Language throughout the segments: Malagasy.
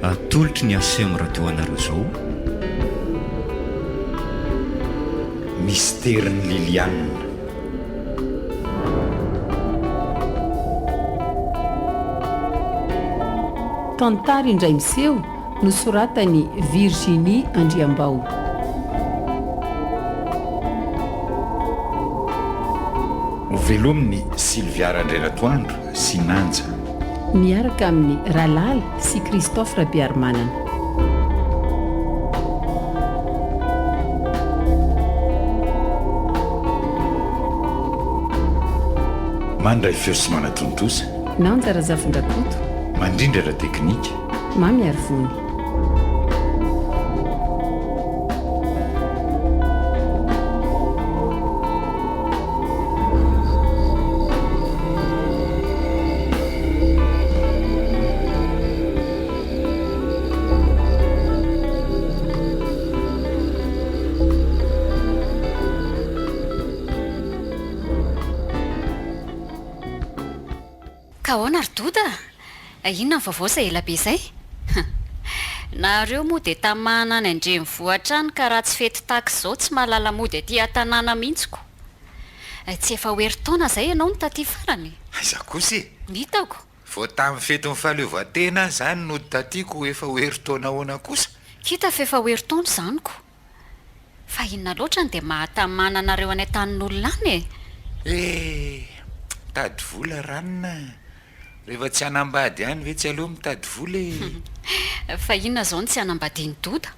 Atolotry ny Aceem Radio anareo izao. Misterin'i Liliane. Tantara indray miseho nosoratan'i Virginie Andriambao. Hovelomin'i Sylvia Randrianatoandro sy Nanja. Miaraka amin'i Ralala sy Christophe Rabearimanana. Mandray feo sy manatontosa. Nanja Razafindrakoto. Mandrindra ara-teknika. Mamy Arivony. Ka ahoana ry Doda a? Inona ny vaovao izay ela be izay? Nareo moa dia tamana any an-drenivohitra any ka raha tsy fety tahaka izao tsy mahalala mody aty an-tanàna mihitsy ko. Tsy efa ho herintaona izay ianao no taty farany? Aiza kosa e! Hitako. Vao tamin'ny fetin'ny fahaleovantena aho izany nody taty ko efa ho herintaona ahoana kosa? Hita fa efa ho herintaona izany ko. Fa inona loatra no dia mahatamana anareo any an-tanin'olona any e? Eh! Mitady vola ranona a! Rehefa tsy hanambady ihany ve tsy aleo mitady vola e! Fa inona izao no tsy hanambadian'i Doda?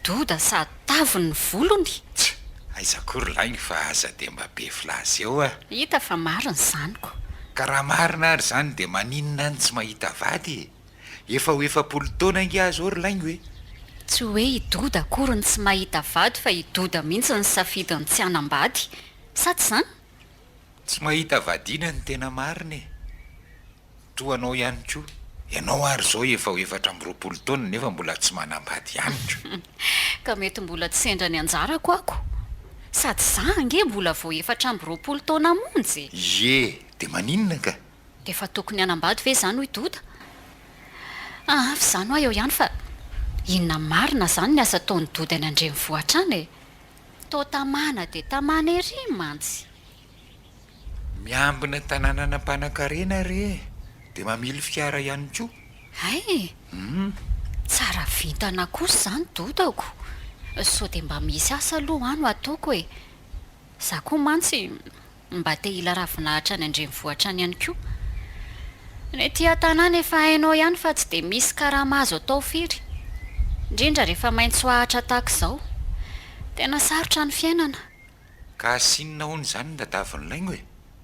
Doda sady taviny ny volony! Tsia! Aiza koa ry laingo fa aza dia mba be filaza eo a! Hita fa marina izany ko! Ka raha marina ary izany dia maninona no tsy mahita vady e? Efa ho 40 taona ange aho izao ry laingo e! Tsy hoe i Doda akory no tsy mahita vady fa i Doda mihitsy no nisafidy ny tsy hanambady. Sa tsy izany? Tsy mahita vadiana no tena marina e! Toa anao ihany koa. Ianao ary izao efa ho 24 taona nefa mbola tsy manambady ihany ko! Ka mety mbola tsy sendra ny anjarako ako. Sady za ange mbola vao 24 taona monja e! Ie, dia maninona ka? Dia efa tokony hanambady ve izany hoy Doda? Aa fa izany hoa eo ihany fa inona marina izany ny asa ataon'i Doda any an-drenivohitra any e? Toa tamana dia tamana ery mantsy. Miambina tanànana mpanankarena re dia mamily fiara ihany koa. Hay e! Tsara vintana kosa izany Dodako. Sao dia mba misy asa aloha any ho ataoko e! Za koa mantsy Mba te hila ravinahitra any an-drenivohitra any ihany koa. Ny aty an-tanàna efa hainao ihany fa tsy dia misy karama azo atao firy. Indrindra rehefa maitso ahitra tahaka izao. Tena sarotra ny fiainana. Ka asinina hono izany ny tadavin'ny laingo e?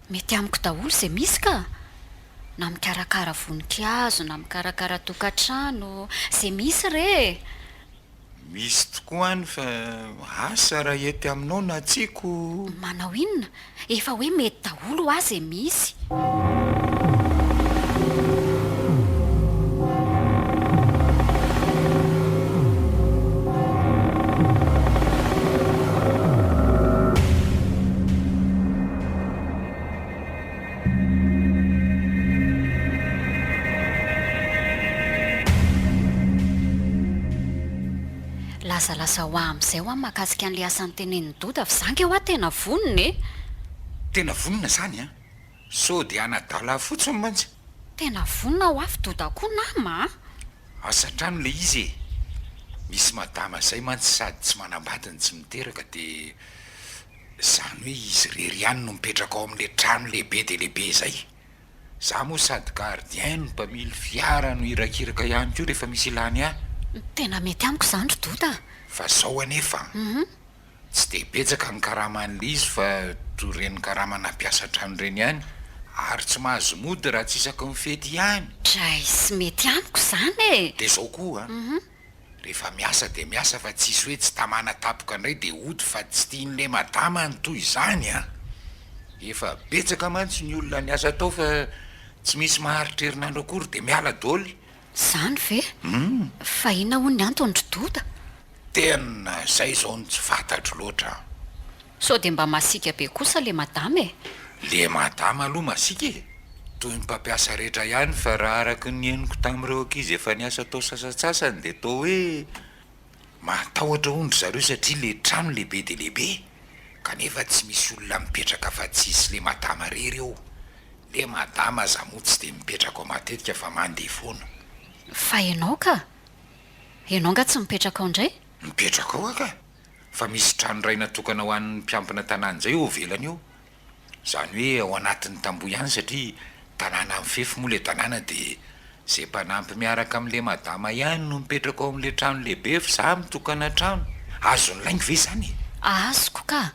Mety amiko daholo izay misy ka! Na mikarakara voninkazo, na mikarakara tokantrano, izay misy re e! Misy tokoa any fa asa raha hety aminao na tsia ko. Manao inona? Efa hoe mety daholo hoa ze misy. Lazalazao ahy amin'izay hoa mahakasika an'ilay asa notenenin'i Doda fa za nge hoa tena vonona e! Tena vonona izany an! Sao dia hanadala fotsiny mantsy. Tena vonona hoa f'i Doda koa nama a! Asa hatrany ilay izy e! Misy madama izay mantsy sady tsy manambady no tsy miteraka dia Izany hoe izy irery ihany no mipetraka ao amin'ilay trano lehibe dia lehibe izay. Izaho moa sady gardien no mpamily fiara no irakiraka ihany koa rehefa misy ilany ahy. Tena mety amiko izany ry Doda a! Fa izao anefa an! Tsy dia betsaka ny karaman'ilay izy fa toy ireny karamana mpiasa trano ireny ihany, ary tsy mahazo mody raha tsy isaky ny fety ihany. Dray, tsy mety amiko izany e! Dia izao koa an! Rehefa miasa dia miasa fa tsisy hoe tsy tamana tapoka indray dia hody fa tsy tian'le madama ny toy izany an! Efa betsaka mantsy ny olona niasa tao fa tsy misy maharitra herinandro akory dia miala doly. Zany ve? Fa inona hono ny antony ry Doda? Tena zay zao no tsy fantatro loatra an! Sao dia mba masiaka be kosa le madama e? Le madama aloha masiaka e! Toy ny mpampiasa rehetra ihany fa raha araka ny henoko tamin'ireo ankizy efa niasa tao sasantsasany dia toa hoe matahotra hono ry zareo satria le trano lehibe dia lehibe kanefa tsy misy olona mipetraka afa-tsy izy sy le madama irery eo. Le madama aza moa tsy dia mipetraka ao matetika fa mandeha foana. Fa ianao ka! Ianao nga tsy mipetraka ao indray? Mipetraka ao aho ka! Fa misy trano iray natokana ho an'ny mpiambina tanàna izay eo ivelany eo. Izany hoe ao anatin'ny tamboho ihany satria tanàna mifefy moa ilay tanàna dia izay mpanampy miaraka amin'ilay madama ihany no mipetraka ao amin'ilay trano lehibe fa izaho mitokana trano. Azon'ny laingo ve izany e? Azoko ka!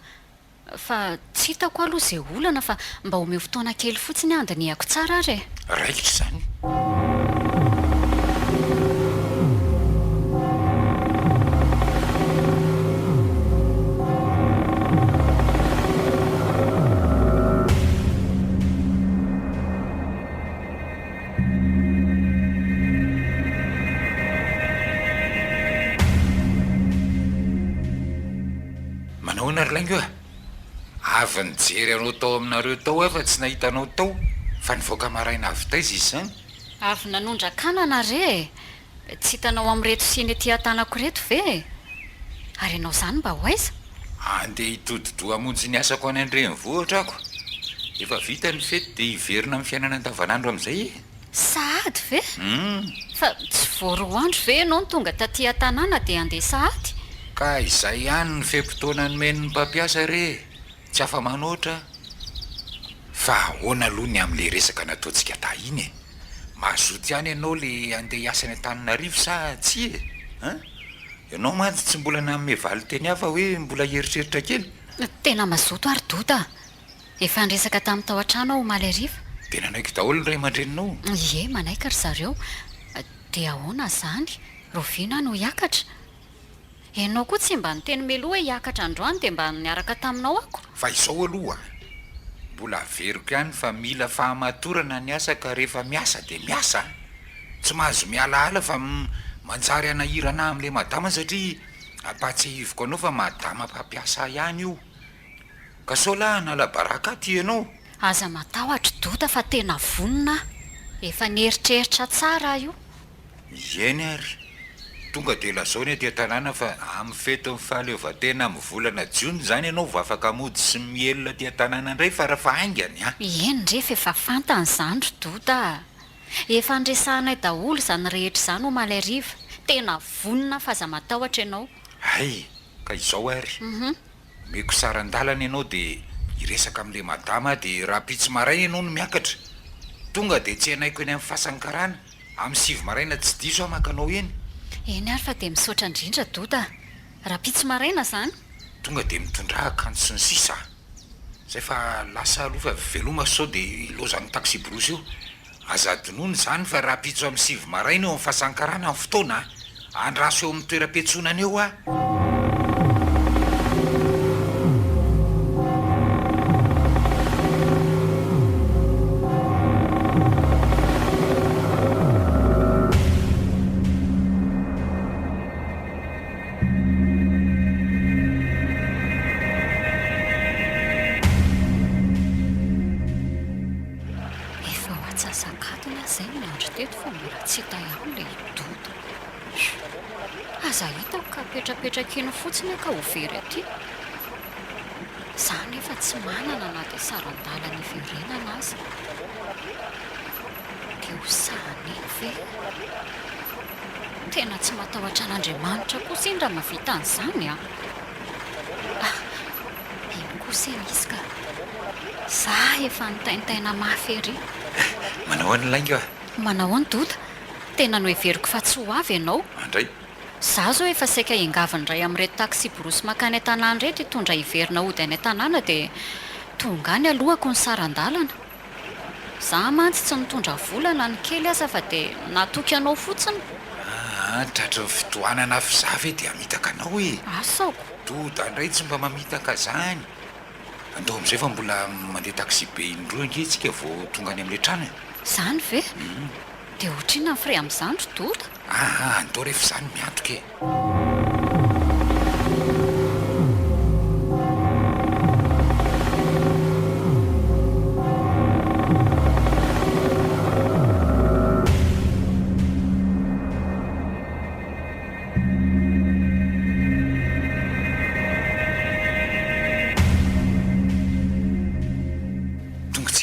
Fa tsy hitako aloha izay olana fa mba omeo fotoana kely fotsiny handinihako tsara ary e! Raikitra izany. Manahoana ry laingo a! Avy nijery anao tao aminareo tao aho fa tsy nahita anao tao, fa nivoaka maraina avy taiza izy izany? Avy nanondran-kanana re e! Tsy hitanao amin'ireto siny ety an-tanako ireto ve e? Ary ianao izany mba ho aiza? Andeha hitodi-doha hamonjy ny asako any an-drenivohitra ako. Efa vita ny fety dia hiverina amin'ny fiainana andavanandro amin'izay e! Sahady ve? Fa tsy vao roa andro ve ianao no tonga taty an-tanàna dia handeha sahady? Ka izay ihany ny fe-potoana nomen'ny mpampiasa re e! Tsy afa-manoatra aho. Fa ahoana aloha ny amin'ilay resaka nataontsika taha iny e? Mazoto ihany ianao le handeha hiasa any Antananarivo sa tsia e? An? Ianao mantsy tsy mbola nanome valin-teny hafa hoe mbola hieritreritra kely? Tena mazoto aho ry Doda a! Efa niresaka tamin'ny tao an-trano aho omaly hariva. Dia nanaiky daholo ny ray aman-dreninao? Ie, manaiky ry zareo. Dia ahoana izany? Rahoviana aho no hiakatra? Ianao koa tsy mba niteny mialoha hoe hiakatra androany dia mba niaraka taminao ako. Fa izao aloha, mbola averiko ihany fa mila fahamatorana ny asa ka rehefa miasa dia miasa a! Tsy mahazo mialaala fa manjary hanahirana ahy amin'ilay madama satria ampahatsiahiviko anao fa madama mpampiasa ahy ihany io. Ka sao lahy hanala baraka aty ianao? Aza matahotra Doda fa tena vonona aho. Efa nieritreritra tsara aho io. Eny ary. Tonga dia lazao ny aty an-tanàna fa amin'ny fetin'ny fahaleovantena amin'ny volana jiona izany ianao vao afaka mody sy mihelina aty an-tanàna indray farafahaingany an! Eny re f'efa fantany izany ry Doda a! Efa niresahanay daholo izany rehetra izany omaly hariva. Tena vonona aho fa aza matahotra ianao. Hay! Ka izao ary. Omeko saran-dalana ianao dia hiresaka amin'ilay madama aho dia rahampitso maraina ianao no miakatra. Tonga dia tsenaiko eny amin'ny fasan'ny karana. Amin'ny sivy maraina tsy diso aho maka anao eny. Eny ary fa dia misaotra indrindra Doda a! Rahampitso maraina izany? Tonga dia mitondrà akanjo sy ny sisa a! Zay fa lasa aloha fa veloma sao dia ilaozan'ny taxi-brousse eo. Aza adinoina izany fa rahampitso amin'ny sivy maraina eo amin'ny fasan-karana ny fotoana a! Andraso eo amin'ny toeram-piantsonana eo aho. Efa ho antsasak'adiny aho izay no niandry teto fa mbola tsy hita ihany ilay Doda. Aza hitako ka apetrapetraka eny fotsiny aho ka ho very aty. Izaho nefa tsy manana na dia saran-dalana hiverenana aza. Dia ho sahan'iny ve? Tena tsy matahotra an'Andriamanitra kosa iny raha mahavita an'izany an! Ah! Iny kosa iny izy ka! Za efa nitaintaina mafy ery. Manao ahoana lainga a? Manao ahoana Doda? Tena noheveriko fa tsy ho avy ianao. Andray. Za zao efa saika hiangavy ny iray amin'ireto taksiborosy mankany an-tanàna ireto hitondra hiverina hody any an-tanàna dia tonga any alohako ny saran-dalana. Za mantsy tsy nitondra vola na ny kely aza fa dia natoky anao fotsiny. Aa, tratry ny fitohanana f'izaho ve dia hamitaka anao e? Asako. Doda indray tsy mba mamitaka zany. Andao amin'izay fa mbola mandeha taxi-be indroa ange tsika vao tonga any amin'ilay trano e. Zany ve? Dia ohatrinona ny frais amin'izany ry Doda? Aa, andao rehefa izany miantoka e.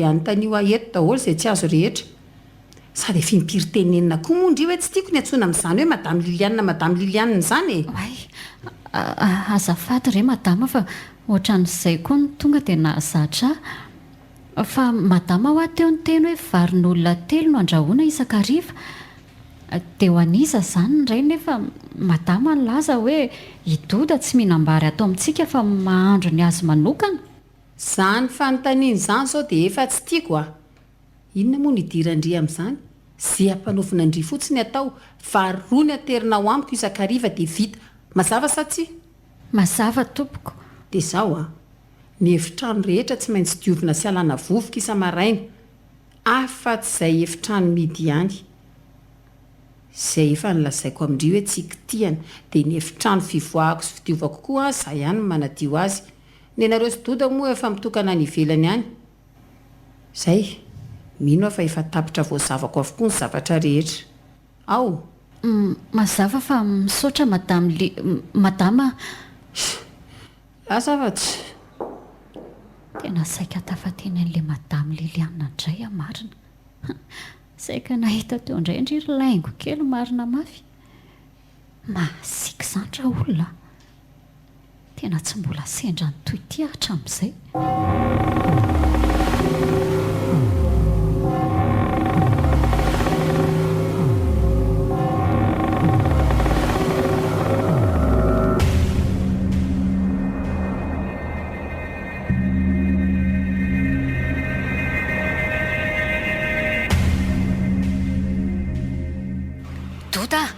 dia anontanio ahy eto daholo izay tsy azo rehetra. Sady efa impiry tenenina koa moa ndry hoe tsy tiako ny antsoina amin'izany hoe Madame Liliane Madame Liliane izany e! Oay! Azafady re madama fa ohatran'izay koa no tonga dia nahazatra ahy. Fa madama hoa teo niteny hoe varin'olona telo no andrahoina isan-kariva. Dia ho an'iza izany ny iray nefa madama nilaza hoe i Doda tsy mihinam-bary ato amintsika fa mahandro ny azy manokana. Izany fanontaniana izany izao dia efa tsy tiako a! Inona moa no idiran-dry amin'izany? Ze ampanaovina an-dry fotsiny atao, vary rony aterina ao amiko isan-kariva dia vita. Mazava sa tsia? Mazava tompoko. Dia izao a! Ny efitrano rehetra tsy maintsy diovina sy alana vovoka isa-maraina, afa-tsy izay efitrano mihidy ihany. Izay efa nolazaiko amin-dry hoe tsy kitihana. Dia ny efitrano fivoahako sy fidiovako koa, za ihany no manadio azy. Nenareo sy Doda moa efa mitokana any ivelany any. Zay, mino aho fa efa tapitra voazavako avokoa ny zavatra rehetra. Ao! Mazava fa misaotra madame li madama. Lasa fa tsy. Tena saika tafateny an'le madame Liliane indray aho marina. Saika nahita teo indray ndry ry laingo kely marina mafy. Mahasiaka izany raolona a! Tena tsy mbola sendra ny toy ity aho hatramin'izay. Doda a!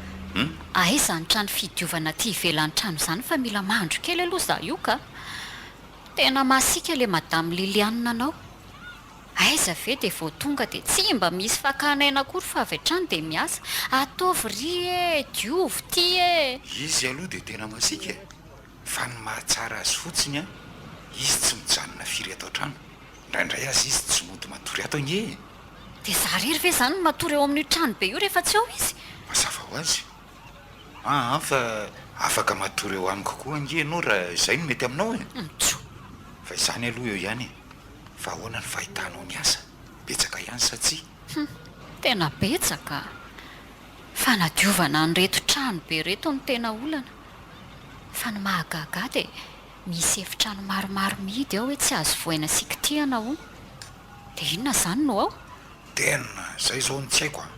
Aiza ny trano fidiovana aty ivelan'ny trano izany fa mila mandro kely aloha za io ka! Tena masiaka le madame Liliane anao. Aiza ve dia vao tonga dia tsy mba misy fakana aina akory fa avy hatrany dia miasa. Ataovy ry e! Diovy ty e! Izy aloha dia tena masiaka e! Fa ny mahatsara azy fotsiny an, izy tsy mijanona firy ato an-trano. Indraindray aza izy tsy mody matory ato ange e! Dia za irery ve izany no matory ao amin'io trano be io rehefa tsy ao izy? Mazava ho azy. Aa fa afaka matory eo amiko koa ange ianao raha izay no mety aminao e! Ntso! Fa izany aloha eo ihany e! Fa ahoana ny fahitanao ny asa? Betsaka ihany sa tsia? Hum! Tena betsaka! Fanadiovana an'ireto trano be ireto no tena olana. Fa ny mahagaga ahy dia misy efitrano maromaro mihidy ao hoe tsy azo vohaina sy kitihana hono. Dia inona izany no ao? Tena izay izao no tsy haiko a!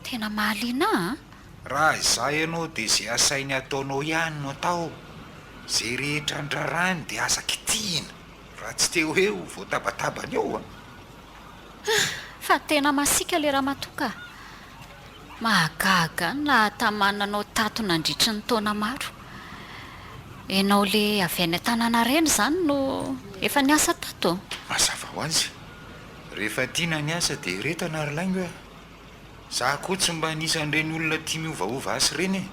Tena mahaliana ahy an! Raha izaho ianao dia izay asainy ataonao ihany no atao. Izay rehetra andrarany dia aza kitihina. Raha tsy te hoe ho voatabatabany eo an! Fa tena masiaka le ramatoa ka! Mahagaga ny nahatamana anao tato nandritry ny taona maro. Ianao le avy any an-tanàna ireny izany no efa niasa tato? Mazava ho azy. Rehefa tiana ny asa dia eretana ry laingo a! Za koa tsy mba anisan'ireny olona tia miovaova asa ireny e!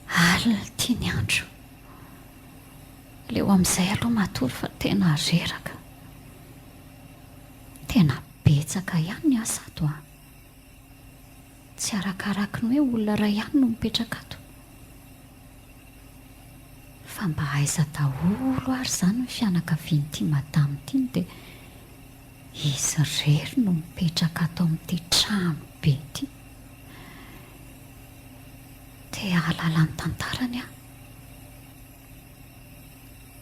Alina ity ny andro. Aleo amin'izay aloha matory fa tena reraka. Tena betsaka ihany ny asa ato an! Tsy arakaraky ny hoe olona iray ihany no mipetraka ato. Fa mba aiza daholo ary izany ny fianakavian'ity madama ity no dia izy irery no mipetraka ato amin'ity trano be ity. Te hahalala ny tantarany aho.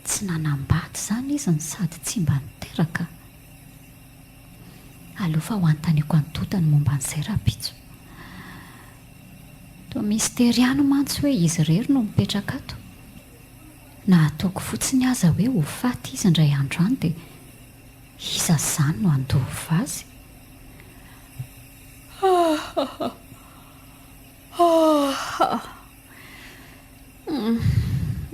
Tsy nanambady izany izy no sady tsy mba niteraka? Aleo fa ho anontaniako an'i Doda ny momba an'izay rahampitso. Toa mistery ihany mantsy hoe izy irery no mipetraka ato. Na ataoko fotsiny aza hoe ho faty izy indray andro any dia iza izany no handova azy?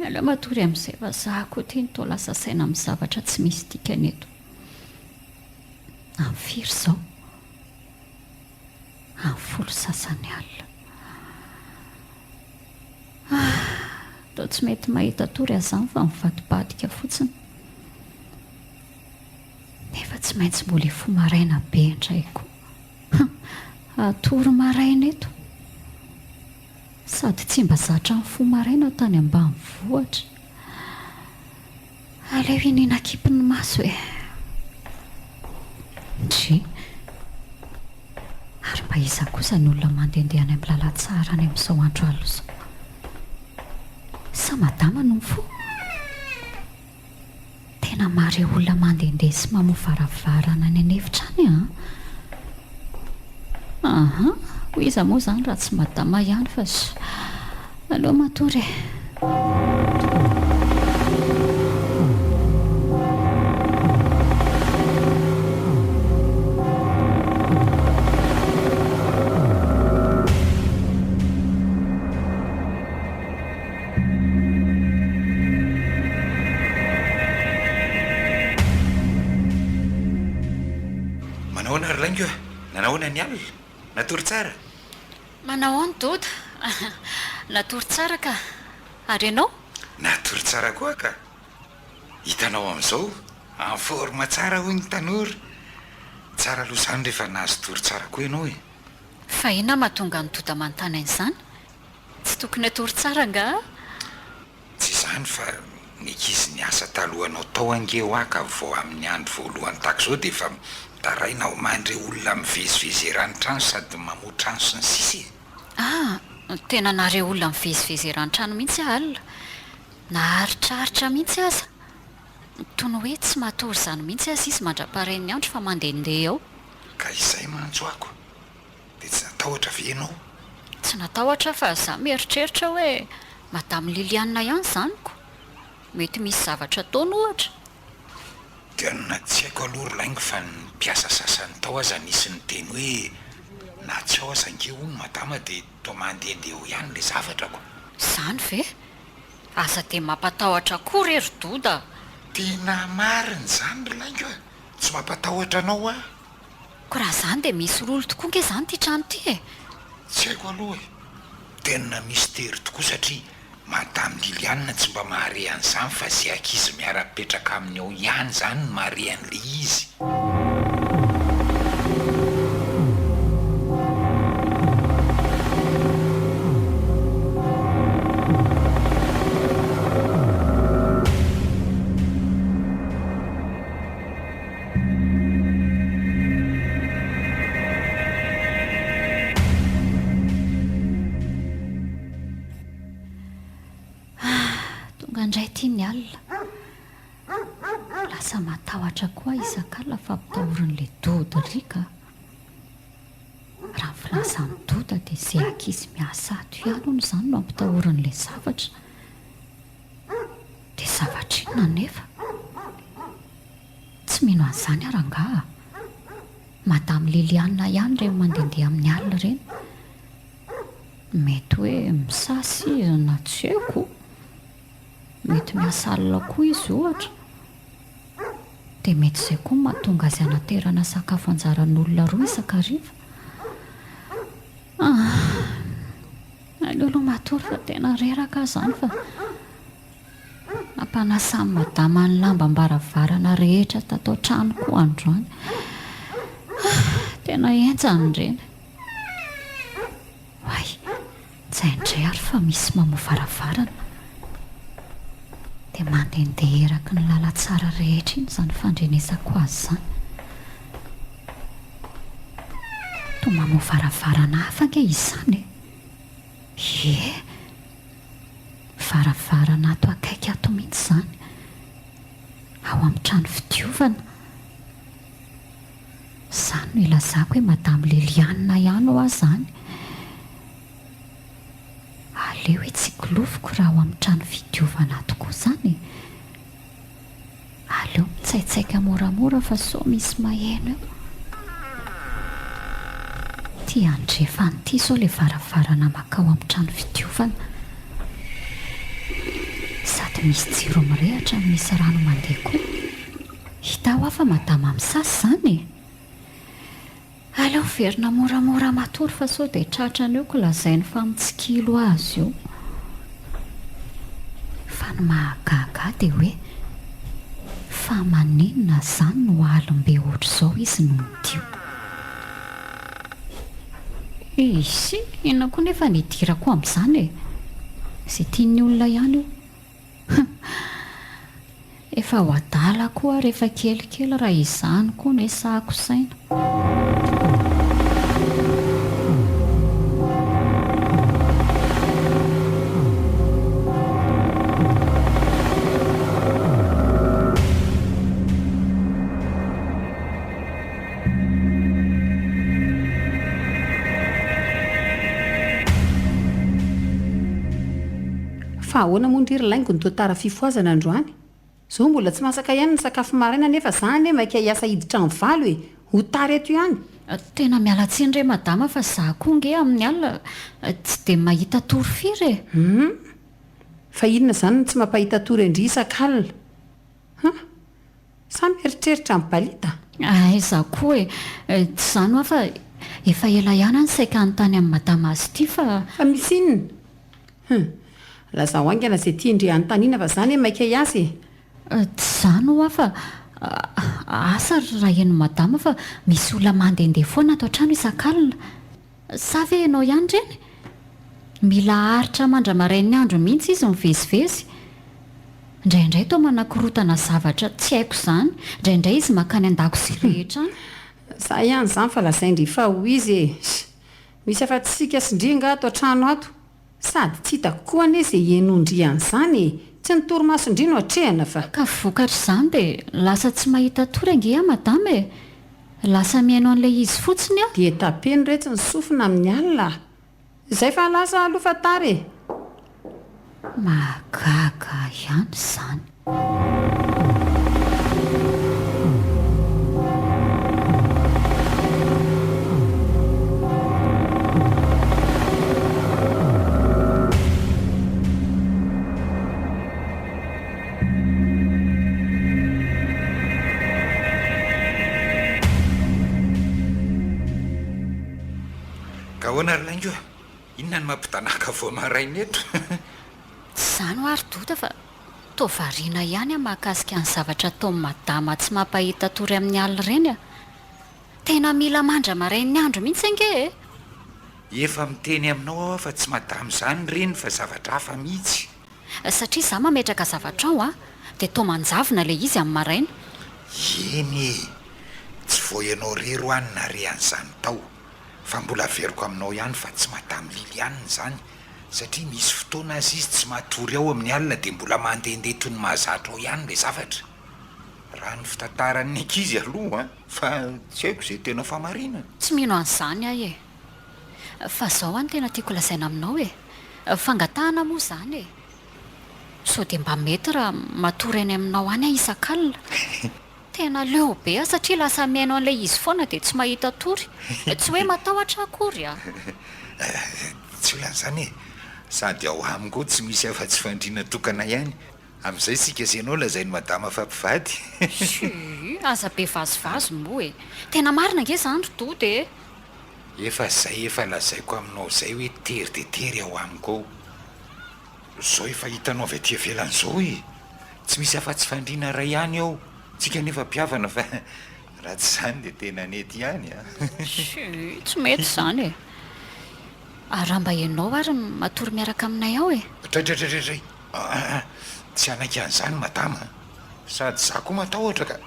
Aleo matory amin'izay fa za koa ity no toa lasa saina amin'ny zavatra tsy misy dikany eto. Amin'ny firy izao? Amin'ny folo sasany alina. Ah, toa tsy mety mahita tory aho izany fa mivadibadika fotsiny. Nefa tsy. Tsy maintsy mbola hifoha maraina be indray koa. Hum! Hatory maraina eto. Sady tsy mba zatra nifoha maraina tany ambanivohitra. Aleo iniana akipy ny maso e! Ndry! Ary mba iza kosa ny olona mandehandeha any amin'ny lalantsara any amin'izao andro alina izao? Sa madama no mifoha? Tena mahare olona mandehandeha sy mamoha varavarana any an'efitra any an! Aha, ho iza moa izany raha tsy madama ihany fa aleo matory e! Manahoana ry laingo a! Nanahoana ny alina? Natory tsara? Manahoana Doda? Natory tsara ka! Ary ianao? Natory tsara koa ka! Hitanao amin'izao, en forme tsara hoy ny tanora! Tsara aloha izany rehefa nahazo tory tsara koa ianao e! Fa inona mahatonga an'i Doda manontany an'izany? Tsy tokony hatory tsara angaha? Tsy izany fa ny ankizy niasa talohanao tao ange hoa ka vao amin'ny andro voalohany tahaka izao dia efa mitaraina ho mandre olona mivezivezy eran'ny trano sady mamoha trano sy ny sisa e! Ah! Tena nahare olona mivezivezy eran'ny trano mihitsy aho alina. Naharitraritra mihitsy aza. Toy ny hoe tsy matory izany mihitsy aza izy mandra-paharen'ny andro fa mandehandeha ao. Ka izay mantsy ho'ako. Dia tsy natahotra ve ianao? Tsy natahotra aho fa za mieritreritra hoe Madame Liliane ihany izany ko! Mety misy zavatra ataony ohatra. Tena tsy haiko aloha ry laingo fa ny mpiasa sasany tao aza nisy niteny hoe na tsy ao aza ange hono madama dia toa mandehandeha eo ihany ilay zavatra ko! Izany ve? Aza dia mampatahotra koa re ry Doda a! Tena marina izany ry laingo a! Tsy mampatahotra anao aho. Ko raha zany dia misy rolo tokoa nge zany ity trano ity e! Tsy haiko aloha e! Tena mistery tokoa satria Madame Liliane tsy mba mahare an'izany fa ze ankizy miara-mipetraka aminy ao ihany izany no mahare an'le izy. Ah, tonga indray ity ny alina. Lasa matahotra koa aho isak'alina fa ampitahorin'ilay Doda ry ka. Raha ny filazan'i Doda dia izay ankizy miasa ato ihany hono izany no ampitahorin'ilay zavatra. Dia zavatra inona anefa? Tsy mino an'izany aho rangaha a! Madame Liliane ihany ireny mandehandeha amin'ny alina ireny. Mety hoe misasa izy na tsy haiko. Mety miasa alina koa izy ohatra. Dia mety izay koa no mahatonga azy hanaterana sakafo anjaran'olona roa isan-kariva. Ah! Aleo aloha matory fa tena reraka aho izany fa. Nampanasan'i madama ny lambam-baravarana rehetra tato an-trano koa androany. Ah, tena henjana ireny. Oay, tsy hain-dry ary fa misy mamoha varavarana. Dia mandehandeha eraky ny lalantsara rehetra iny izany fandrenesako azy izany. Toa mamoha varavarana hafa ange izany e! Ie! Varavarana ato akaiky ato mihitsy izany. Ao amin'ny trano fidiovana. Izany no ilazako hoe Madame Liliane ihany hoa izany. Aleo hitsikiloviko raha ao amin'ny trano fidiovana ato koa izany e. Aleo mitsaitsaika moramora fa sao misy maheno eo. Ity andrefana ity izao ilay varavarana mankao amin'ny trano fidiovana. Sady misy jiro mirehitra no misy rano mandeha koa. Hita hoa fa madama misasa izany e! Aleo miverina moramora matory fa sao dia tratrany eo ko lazainy fa mitsikilo azy io. Fa ny mahagaga ahy dia hoe. Fa maninona zany no alim-be ohatr'izao izy no midio? Eisy, inona koa nefa ny idirako amin'izany e? Izay tian'ny olona ihany io. Hum. Efa ho adala koa aho rehefa kelikely raha izany koa no esahako saina. Fa ahoana moa ndry ry laingo no toa tara fifohazana androany? Zao mbola tsy masaka ihany ny sakafo maraina nefa za anie maika hiasa hiditra amin'ny valo e! Ho tara eto ihany! Tena miala tsiny re madama fa za koa nge amin'ny alina tsy dia mahita tory firy e! Hum! Fa inona izany no tsy mampahita tory an-dry isak'alina? Hum! Sa mieritreritra an'i Balita? Aiza koa e! Tsy izany hoa fa efa ela ihany aho no saika hanontany an'i madama azy ity fa. Fa misy inona? Hum! Lazao haingana izay tian-dry hanontaniana fa za anie maika hiasa e! Tsy izany hoa fa asa raha henon'i madama fa misy olona mandehandeha foana ato an-trano isak'alina. Sa ve ianao ihany ireny? Mila haharitra mandra-marain'ny andro mihitsy izy mivezivezy. Indraindray toa manakorotana zavatra tsy haiko izany, indraindray izy mankany an-dakozia rehetra any. Za ihany izany fa lazain-dry fa ho izy e! Misy afa-tsy isika sy ndry angaha ato an-trano ato? Sady tsy hitako koa anie izay henoan-dry an'izany e! Tsy ny torimason-dry no atrehana fa. Ka vokatr'izany dia lasa tsy mahita tory ange aho madama e! Lasa mihaino an'ilay izy fotsiny aho. Dia tapeno retsy ny sofina amin'ny alina a! Izay fa lasa aloha fa tara e! Mahagaga ihany izany. Ka ahoana ry laingo a? Inona no mampidanàka vao maraina eto? Tsy izany hoa ry Doda fa toa variana ihany aho mahakasika ny zavatra ataon'i Madama tsy mampahita tory amin'ny alina ireny a! Tena mila mandra-marain'ny andro mihitsy ange e! Efa miteny aminao aho fa tsy Madama izany ireny fa zavatra hafa mihitsy. Satria izaho mametraka zavatra ao an, dia toa manjavona ilay izy amin'ny maraina. Eny e! Tsy vao ianao irery hoa no nare an'izany tao, fa mbola averiko aminao ihany fa tsy Madame Liliane izany, satria misy fotoana aza izy tsy matory ao amin'ny alina dia mbola mandehandeha toy ny mahazatra ao ihany ilay zavatra. Raha ny fitantaran'ny ankizy aloha an, fa tsy haiko izay tena fahamarinany. Tsy mino an'izany aho e! Fa zao an tena tiako lazaina aminao e! Fangatahana moa zany e! Sao dia mba mety raha matory any aminao any aho isak'alina? Tena leo be aho satria lasa mihaino an'ilay izy foana dia tsy mahita tory. Tsy hoe matahotra aho akory a! Tsy olana izany e! Sady ao amiko ao tsy misy afa-tsy fandriana tokana ihany. Amin'izay isika sy ianao lazain'i madama fa mpivady. Tsia, aza be vazivazy moa e! Tena marina ange izany ry Doda e! Efa zay efa lazaiko aminao zay hoe tery dia tery ao amiko ao. Zao efa hitanao avy aty ivelany zao e! Tsy misy afa-tsy fandriana iray ihany ao, tsika nefa mpihavana fa raha tsy izany dia tena nety ihany a! Tsia, tsy mety izany e! Ary raha mba ianao ary no matory miaraka aminay ao e! Dray dray dray dray! Aa! Tsy hanaiky an'izany madama a! Sady za koa matahotra ka!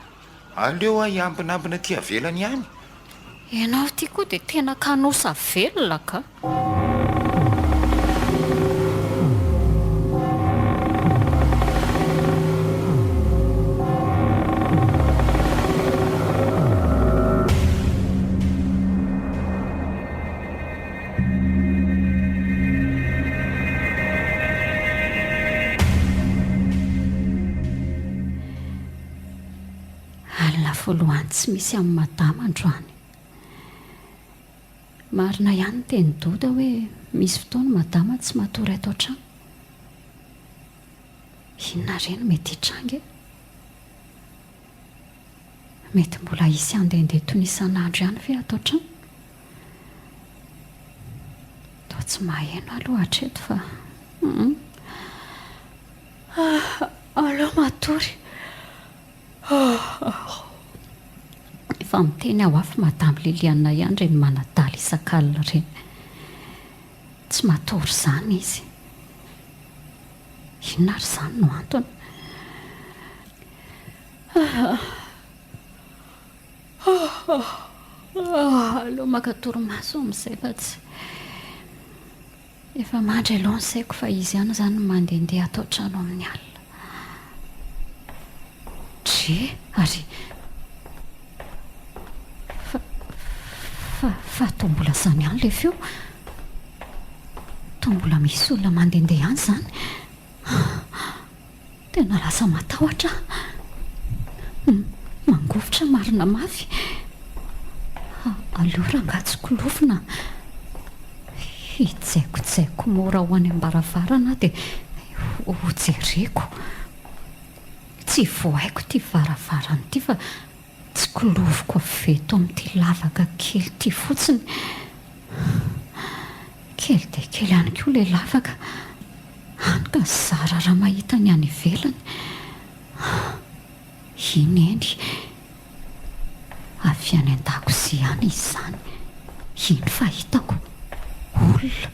Aleo aho hiambinambina aty avelany ihany. Ianao ity koa dia tena kanosa velona ka! Alina voalohany tsy misy amin'i Madama androany. Marina ihany ny tenin'i Doda hoe misy fotoana Madama tsy matory ato an-trano. Inona re no mety hitranga e? Mety mbola hisy handehandeha toy ny isan'andro ihany ve ato an-trano? Toa tsy maheno aloha hatreto fa hum. Aleo matory. Efa miteny aho afa Madame Liliane ihany ireny manadala isak'alina ireny. Tsy matory izany izy. Inona ary izany no antony? Aleo maka torimaso amin'izay fa tsy. Efa mandry aloha ny saiko fa izy ihany izany no mandehandeha ato an-trano amin'ny alina. Dre! Ary. Fa. Fa. Fa toa mbola izany ihany ilay feo. Toa mbola misy olona mandehandeha any izany. Tena lasa matahotra aho. Mangovitra marina mafy. Aleo rangahy tsy kolofina. Hijaikojaiko mora ho any am-baravarana aho dia hojereko. Tsy vohaiko ity varavarana ity fa tsikoloviko avy eto amin'ity lavaka kely ity fotsiny. Kely dia kely ihany koa ilay lavaka, hany ka zara raha mahita ny any ivelany. Iny eny, avy any an-dakozia ihany izy izany. Iny fa hitako, olona,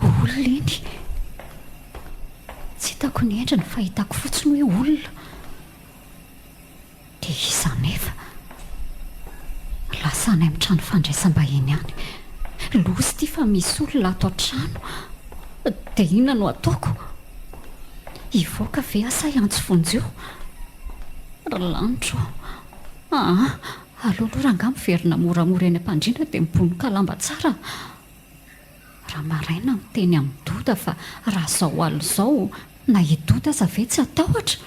olona iny. Tsy hitako ny endriny fa hitako fotsiny hoe olona. Dia iza anefa? Lasa any amin'ny trano fandraisam-bahiny any. Loza ity fa misy olona ato an-trano. Dia inona no ataoko? Hivoaka ve aho sa hiantso vonjeo? Ry lanitro ô! Aa! Aleo aloha rangahy miverina moramora eny am-pandriana dia mibonoka lamba tsara. Raha maraina miteny amin'i Doda fa raha zao alina izao na i Doda aza ve tsy hatahotra?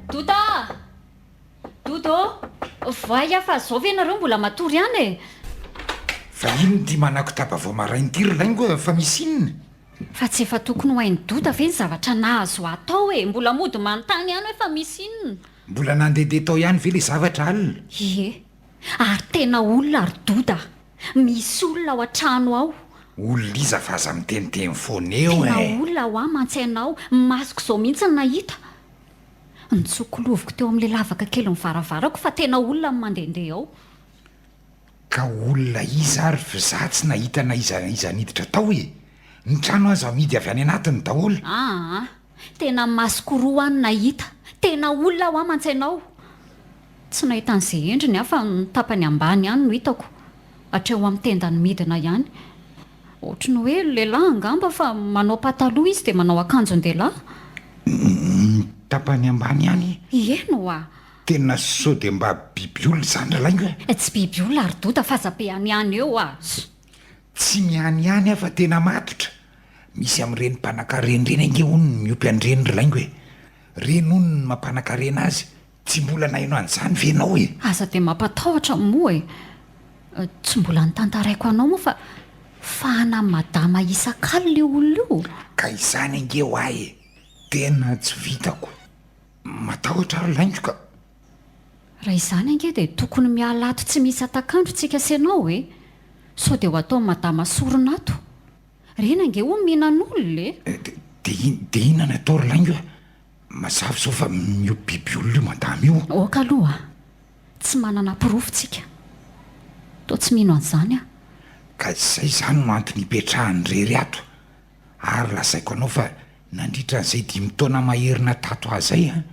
Doda a! Doda ô! Voay aho fa zao ve nareo mbola matory ihany e? Fa inona ity manakotaba vao maraina ity ry laingo a? Fa misy inona? Fa tsy efa tokony ho hain'i Doda ve ny zavatra nahazo ahy tao e? Mbola mody manontany ihany hoe fa misy inona? Mbola nandehandeha tao ihany ve ilay zavatra alina? Ie. Ary tena olona ry Doda a! Misy olona ao an-trano ao. Olona iza fa aza miteniteny foana eo Tena e! olona hoa mantsy ianao, masoko izao mihitsy no nahita. Nitsokoloviko teo amin'ilay lavaka kelin'ny varavarako fa tena olona no mandehandeha ao. Ka olona iza ary f'za tsy nahita na iza na iza niditra tao e! Ny trano aza mihidy avy any anatiny daholo. Aa! Tena masoko roa no nahita. Tena olona hoa mantsy ianao. Tsy nahita an'izay endriny aho fa ny tapany ambany ihany no hitako. Hatreo amin'ny tendany midina ihany. Ohatry ny hoe lehilahy angamba fa manao pataloha izy dia manao akanjon-dehilahy. Ny tapany ambany ihany? Eny hoa! Tena sao dia mba biby olona izany ry laingo e? Tsy biby olona ry Doda fa aza be hanihany eo a! Tsy mihanihany aho fa tena matotra. Misy amin'ireny mpanankarena ireny ange hono ny miompy an'ireny ry laingo e! Ireny hono no mampanankarena azy. Tsy mbola naheno an'izany ve ianao e? Aza dia mampatahotra moa e! Tsy mbola notantaraiko anao moa fa fahana madama isak'alina io olona io. Ka izany ange ho ahy e! Tena tsy vitako. Matahotra aho ry laingo ka. Raha izany ange dia tokony miala ato tsy misy hatak'andro tsika sy ianao e! Sao dia ho ataon'i madama sorona ato. Reny ange hono mihinan'olona e! Dia dia inona no atao ry laingo a? Mazava izao fa miompy biby olona io madama io. Ok aloha a! Tsy manana porofo tsika. Toa tsy mino an'izany aho. Ka izay izany no antony ipetrahany irery ato. Ary lazaiko anao fa nandritra an'izay dimy taona mahery natato ahy izay an,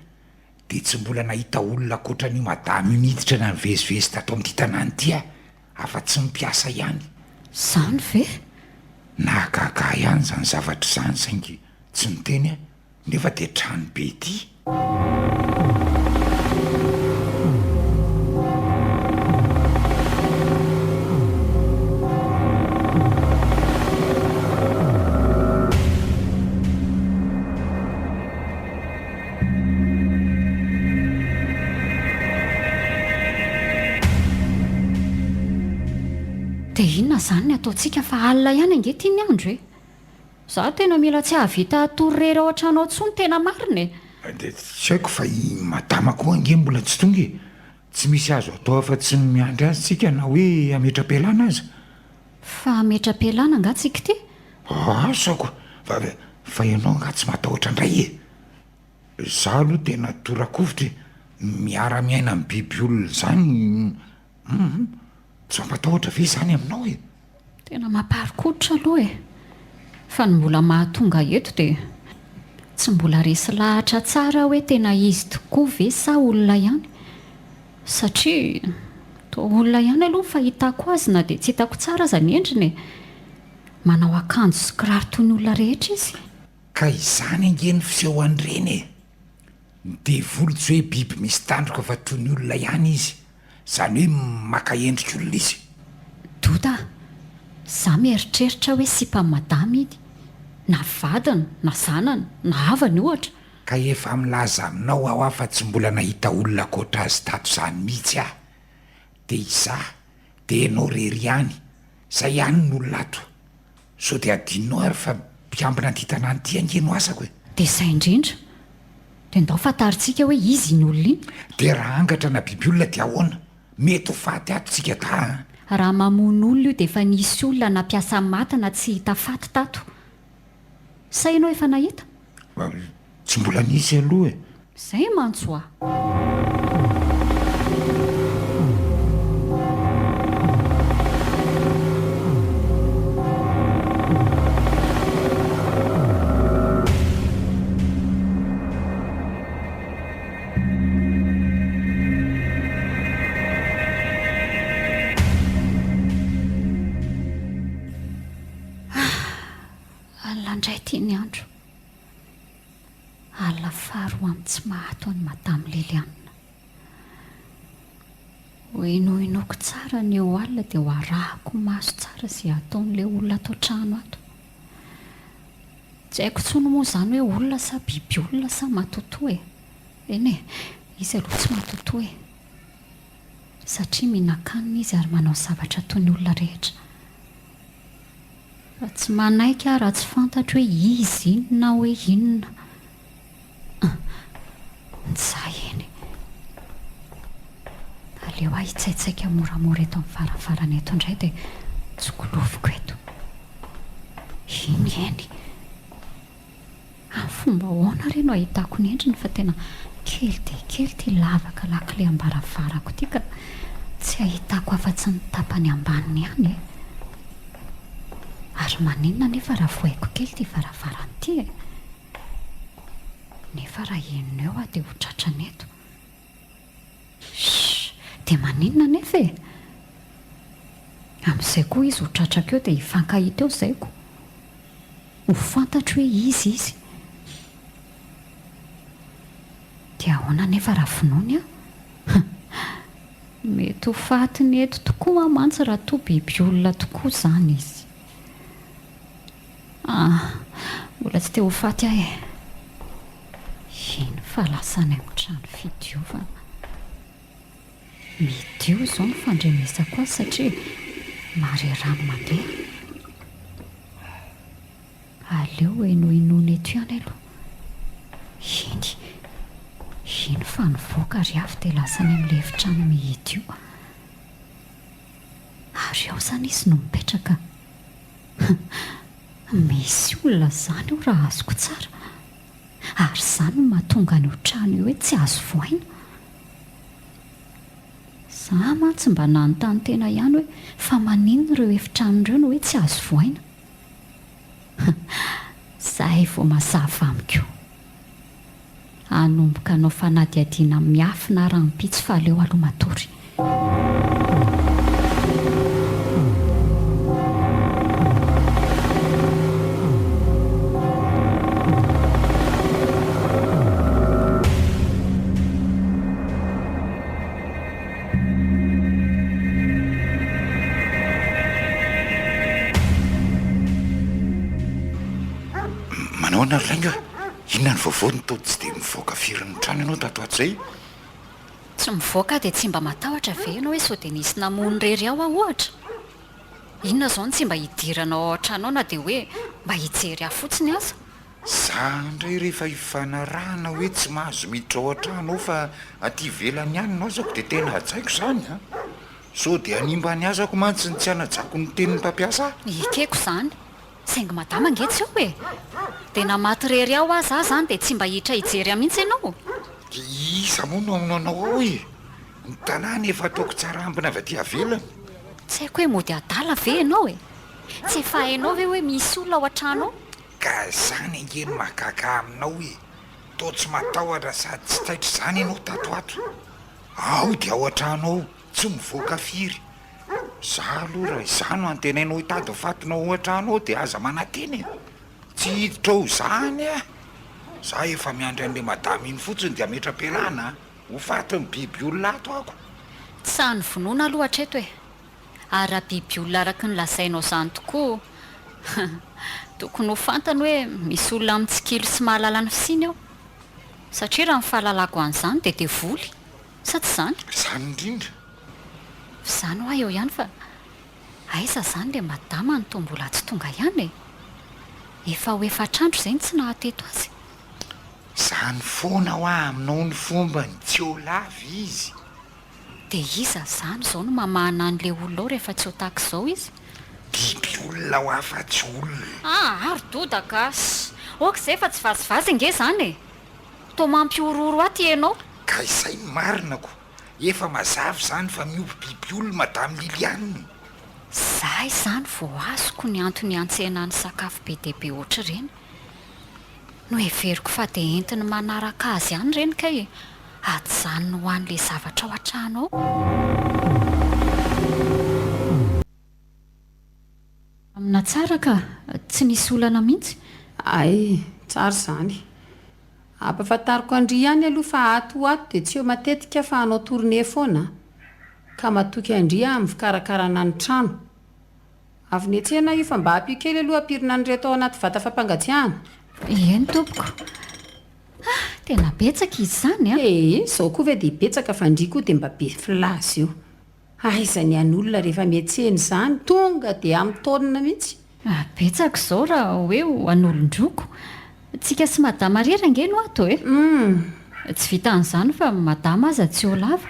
dia tsy mbola nahita olona ankoatran'io madama io niditra na nivezivezy tato amin'ity tanàna ity aho, afa-tsy ny mpiasa ihany. Izany ve? Nahagaga ahy ihany izany zavatra izany saingy tsy niteny aho. Nefa dia trano be ity. Dia. inona izany ny ataontsika fa alina ihany ange ity ny andro e! Za tena mila tsy hahavita hatory irery ao an-trano ao intsony tena marina e! Dia tsy haiko fa i madama koa ange mbola tsy tonga e! Tsy misy azo atao afa-tsy ny miandry azy tsika na hoe hametra-pialana aza. Fa hametra-pialana angaha tsika ity? Asa ko! Fa fa ianao angaha tsy matahotra indray e! Za aloha tena tora-kovitra e! Miara-miaina amin'ny biby olona izany Humm! Tsy mampatahotra ve izany aminao e? Tena mamparikoditra aloha e! Fa ny mbola mahatonga eto dia tsy mbola resy lahatra tsara aho hoe tena izy tokoa ve sa olona ihany? Satria toa olona ihany aloha ny fahitako azy na dia tsy hitako tsara aza ny endriny e! Manao akanjo sy kiraro toy ny olona rehetra izy. Ka izany ange ny fisehoan'ireny e! Ny devoly tsy hoe biby misy tandroka fa toy ny olona ihany izy, izany hoe maka endrik'olona izy. Doda a! Za mieritreritra hoe sipan'i madama iny, na vadiny, na zanany, na havany ohatra. Ka efa milaza aminao aho fa tsy mbola nahita olona ankoatra azy tato izany mihitsy aho. Dia izaho, dia ianao irery ihany, izay ihany no olona ato. Sao dia adinonao ary fa mpiambina an'ity tanàna ity ange no asako e! Dia izay indrindra. Dia ndao fantarintsika hoe iza iny olona iny. Dia raha angatra na biby olona dia ahoana? Mety ho faty ato tsika dahy an! Raha mamono olona io dia efa nisy olona nampiasa maty na tsy hita faty tato. Sa ianao efa nahita? Tsy mbola nisy aloha e! Zay mantsy hoa! Ah! Alina indray ity ny andro. Alina faharoa amin'ny tsy maha-ato an'i Madame Liliane. Ho henohenoiko tsara ny eo alina dia ho arahako maso tsara izay ataon'ilay olona ato an-trano ato. Tsy haiko intsony moa izany hoe olona sa biby olona sa matotoa e. Eny e, izy aloha tsy matotoa e. Satria mihinan-kanina izy ary manao zavatra toy ny olona rehetra. Fa tsy manaiky aho raha tsy fantatro hoe izy inona hoe inona. Nja eny. Aleo aho hitsaitsaika moramora eto amin'ny varavarana eto indray dia tsikoloviko eto. Iny eny. Amin'ny fomba ahoana re no ahitako ny endriny fa tena kely dia kely ity lavaka lakile am-baravarako ity ka tsy ahitako afa-tsy ny tapany ambaniny ihany e! Ary maninona anefa raha vohaiko kely ity varavarana ity e? Nefa raha henony eo aho dia ho tratrany eto. Shh! Dia maninona anefa e? Amin'izay koa izy ho tratrako eo dia hifankahita eo izay ko. Ho fantatro hoe iza izy. Dia ahoana anefa raha vonoiny aho? Mety ho fatiny eto tokoa aho mantsy raha toa biby olona tokoa izany izy. Ah, mbola tsy te ho faty aho e. Iny fa lasa any amin'ny trano fidiovana. Midio izao ny fandrenesako azy satria mahare rano mandeha. Aleo henohenoina eto ihany aloha. Iny, iny fa nivoaka ry avy dia lasa any amin'ilay efitrano mihidy io. Ary ao izany izy no mipetraka. Misy olona izany io raha azoko tsara. Ary izany no mahatonga an'io trano io hoe tsy azo vohaina. Za mantsy mba nanontany tena ihany hoe fa maninona ireo efitrano ireo no hoe tsy azo vohaina? Zay vao mazava amiko. Hanomboka hanao fanadihadiana miafina rahampitso fa aleo aloha matory. Manao ahoana ry lainga? Inona ny vaovao no toa tsy dia mivoaka firy ny trano ianao tato ho ato izay? Tsy mivoaka aho dia tsy mba matahotra ve ianao hoe sao dia nisy namono irery ao aho ohatra? Inona izao no tsy mba hidiranao ao an-trano ao na dia hoe mba hijery ahy fotsiny aza? Za indray rehefa ifanarahana hoe tsy mahazo miditra ao an-trano ao fa aty ivelany ihany no azako dia tena hajaiko izany an! Sao dia hanimba ny azako mantsy ny tsy hanajako ny tenin'ny mpampiasa ahy. Ekeko izany, saingy madama ange tsy ao e! Dia na maty irery ao aza aho izany dia tsy mba hiditra hijery ahy mihitsy ianao? Dia iza moa no hamono anao ao e? Ny tanàna efa ataoko tsara ambina avy aty avelany. Tsy haiko hoe mody adala ve ianao e? Tsy efa hainao ve hoe misy olona ao an-trano ao? Ka zany ange no mahagaga aminao e! Toa tsy matahotra sady tsy taitra izany ianao tato ato. Ao dia ao an-trano ao, tsy mivoaka firy. Za aloha raha izaho no antenainao hitady ny fatinao ao an-trano ao dia aza manantena e! Tsy hiditra ao izany aho! Za efa miandry an'ilay madama iny fotsiny dia hametra-pialana a! Ho fatin'ny biby olona ato ako! Tsy sahy novonoina aloha hatreto e! Ary raha biby olona araka ny lazainao izany tokoa, tokony ho fantany hoe misy olona mitsikilo sy mahalala ny fisiany ao. Satria raha ny fahalalako an'izany dia devoly, sa tsy izany? Izany indrindra. F'izany hoa eo ihany fa aiza izany ilay madama no toa mbola tsy tonga ihany e? Efa ho efatr'andro izay no tsy nahateto azy. Izany foana hoa aminao ny fombany, tsy eo lava izy. Dia iza izany izao no mamahana an'ilay olona ao rehefa tsy eo tahaka izao izy? Biby olona hoa fa tsy olona. Ah ary dodaka a! Ok izay fa tsy vazivazy ange izany e! Toa mampihorohoro ahy ity ianao. Ka izay no marina ko! Efa mazava izany fa miompy biby olona madame Liliane. Zay izany vao azoko ny antony hiantsenany sakafo be dia be ohatr'ireny. Noheveriko fa dia entiny manaraka azy ihany ireny kay ajanony ho an'ilay zavatra ao an-trano ao. Amina tsara ka, tsy nisy olana mihitsy. Hay, tsara izany. Ampahafantariko an-dry ihany aloha fa ato ho ato dia tsy eo matetika fa hanao tournée foana ka matoky an-dry aho amin'ny fikarakarana ny trano. Avy niantsena io fa mba ampio kely aloha ampirina an'ireto ao anaty vata fampangatsiahana. Eny tompoko. Ah, tena betsaka izy izany an! Ee, izao koa ve dia betsaka fa ndry koa dia mba be filaza io. Aiza ny an'olona rehefa miantsena izany, tonga dia amin'ny taonina mihitsy. Ah, betsaka izao raha hoe ho an'olon-droako. Tsika sy madama irery ange no ato e! Hum. Tsy vitan'izany fa madama aza tsy eo lava.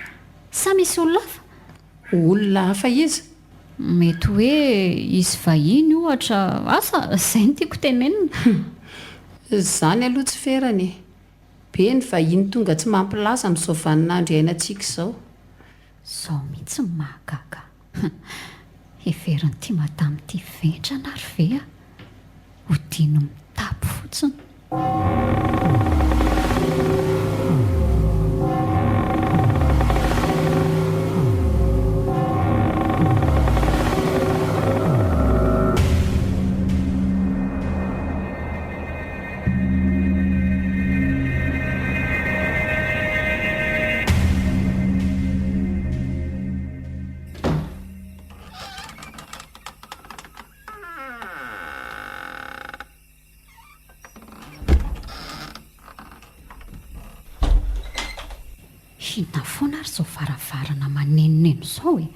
Sa misy olona hafa? Olona hafa iza? Mety hoe hisy vahiny ohatra, asa, izay no tiako tenenina. Hum. Izany aloha tsy ferana e. Be ny vahiny tonga tsy mampilaza amin'izao vaninandro iainantsika izao. Izao mihitsy no mahagaga ahy. Heverin'ity madama ity vendrana ary ve aho? Hodino mitapy fotsiny. Inona foana ary izao varavarana manenoneno izao e?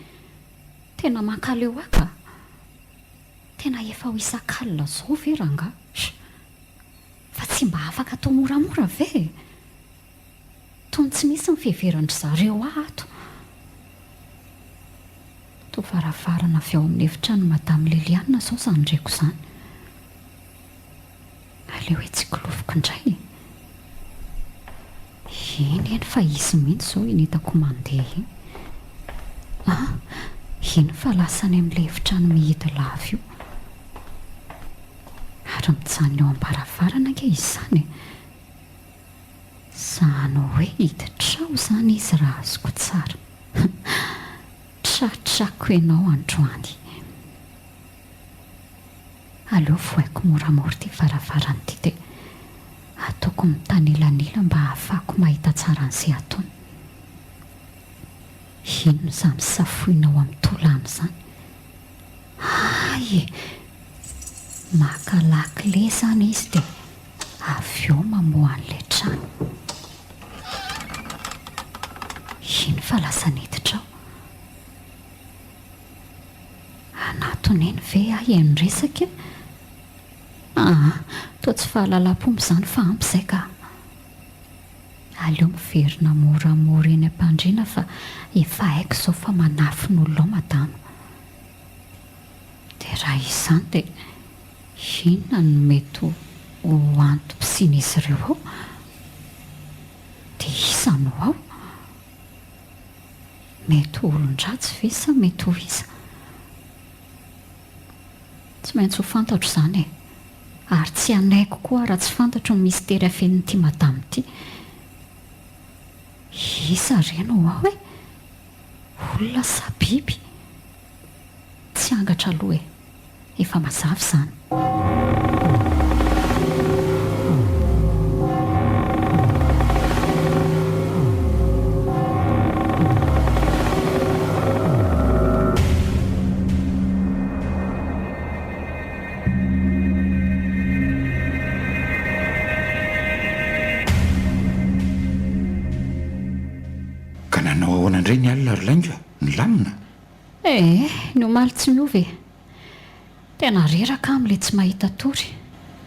Tena mankaleo ahy ka! Tena efa ho isak'alina izao ve rangahy? Fa tsy mba afaka atao moramora ve e? Toy ny tsy misy ny fiheveran-dry zareo ahy ato. Toa varavarana avy ao amin'ny efitranon'i Madame Liliane izao izany reko izany. Aleo hitsikiloviko indray e. Eny eny fa izy mihitsy izao iny hitako mandeha iny. Ah, iny fa lasa any amin'ilay efitrano mihidy lava io. Ary mijanona eo am-baravarana ange izy izany e. Izany hoe hiditra ao izany izy raha azoko tsara. Tratrako ianao androany. Aleo vohaiko moramora ity varavarana ity dia ataoko mitanelanela mba hahafahako mahita tsara an'izay ataony. Inona izany safoina ao amin'ny tolàna izany? Hay e! Maka lakile izany izy dia avy eo mamoha an'ilay trano. Iny fa lasa niditra ao. Anaty. Tratony eny ve aho hihaino resaka e? Aa, toa tsy fahalalam-pomba izany fa ampy izay ka. Aleo miverina moramora eny am-pandriana fa efa haiko izao fa manafin'olona ao madama. Dia raha izany dia inona no mety ho antom-pisian'izy ireo ao? Dia iza no ao? Mety ho olon-dratsy ve sa mety ho iza? Tsy maintsy ho fantatro izany e! Ary tsy hanaiko koa raha tsy fantatro ny mistery afenin'ity madama ity. Iza re no ao e? Olona sa biby? Tsy angatra aloha e! Efa mazava izany. Ka nanao ahoana indray ny alina ry lainga? Nilamina? Ee, ny omaly tsy miova e. Tena reraka aho amin'ilay tsy mahita tory.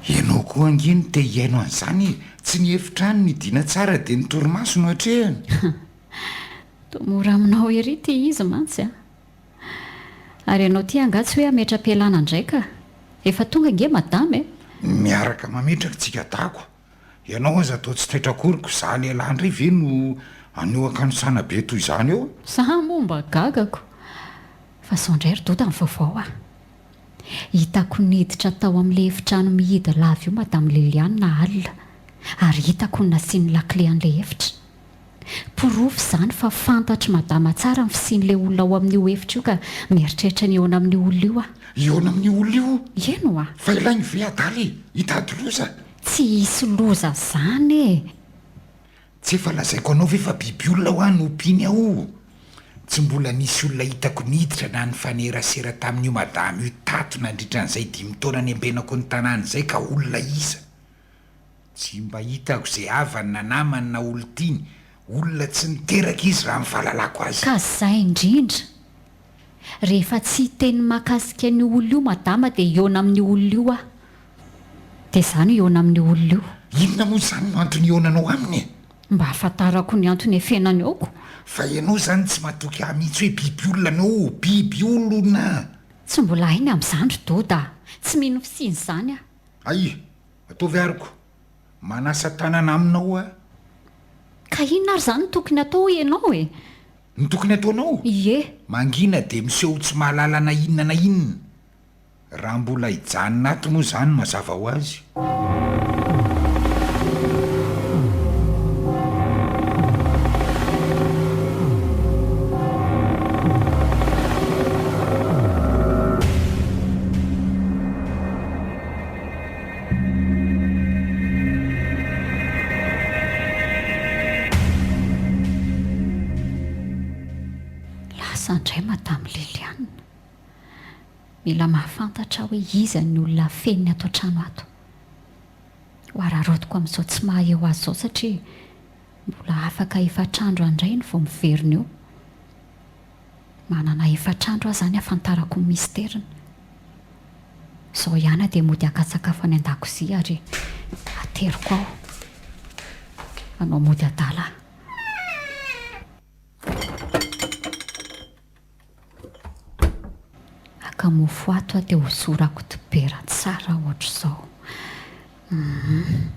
Ianao koa ange no te hihaino an'izany e! Tsy ny efitrano nidiana tsara dia ny torimaso no atrehana. Toa mora aminao ery ity izy mantsy an! Ary ianao ity angaha tsy hoe hametra-pialana indray ka! Efa tonga ange madama e! Miaraka mametraka tsika dago. Ianao aza toa tsy taitra akory ko za lehilahy indray ve no haneho hakanosana be toy izany eo? Za moa mba gagako. Fa zao indray ry Doda ny vaovao a! Hitako niditra tao amin'ilay efitrano mihidy lava io Madame Liliane alina ary hitako ny nasiany lakile an'ilay efitra. Porofo izany fa fantatr'i Madama tsara ny fisian'ilay olona ao amin'io efitra io ka mieritreritra ny hihaona amin'io olona io aho. Hihaona amin'io olona io? Eny ho'a. Fa ilainy ve adala e? Hitady loza? Tsy hisy loza zany e! Tsy efa lazaiko anao ve fa biby olona hoa no ompiany ao? Tsy mbola nisy olona hitako niditra na nifanerasera tamin'io madama io tato nandritra an'izay dimy taona niambenako ny tanàna izay ka olona iza? Tsy mba hitako izay havany na namany na olon-tiany, olona tsy niteraka izy raha ny fahalalako azy. Ka zay indrindra! Rehefa tsy hiteny mahakasika an'io olona io madama dia hihaona amin'io olona io aho. Dia izaho no hihaona amin'io olona io. Inona moa izany no antony hihaonanao aminy e? Mba hahafantarako ny antony hiafenany aoko. Fa ianao izany tsy matoky ahy mihitsy hoe biby olona anao, biby olona! Tsy mbola hay ny amin'izany ry Doda a! Tsy mino fisian'izany aho. Hay! Ataovy aroko. Manasa tanana aminao aho. Ka inona ary izany no tokony hatao hoy ianao e? Ny tokony hataonao? Ie. Mangina dia miseho ho tsy mahalala na inona na inona. Raha mbola hijanona ato moa izany mazava ho azy. Lasa indray Madame Liliane. Mila mahafantatra aho hoe iza ny olona afeniny ato an-trano ato. Ho araraotiko amin'izao tsy maha eo azy izao satria mbola afaka efatr'andro indray ny vao miverina eo. Manana efatr'andro aho izany hahafantarako ny misteriny. Izao ihany aho dia mody haka sakafo any an-dakozia ary ateriko ao. Hanao mody adala aho. Haka mofo ato aho dia hosorako dibera tsara ohatr'izao. Hum.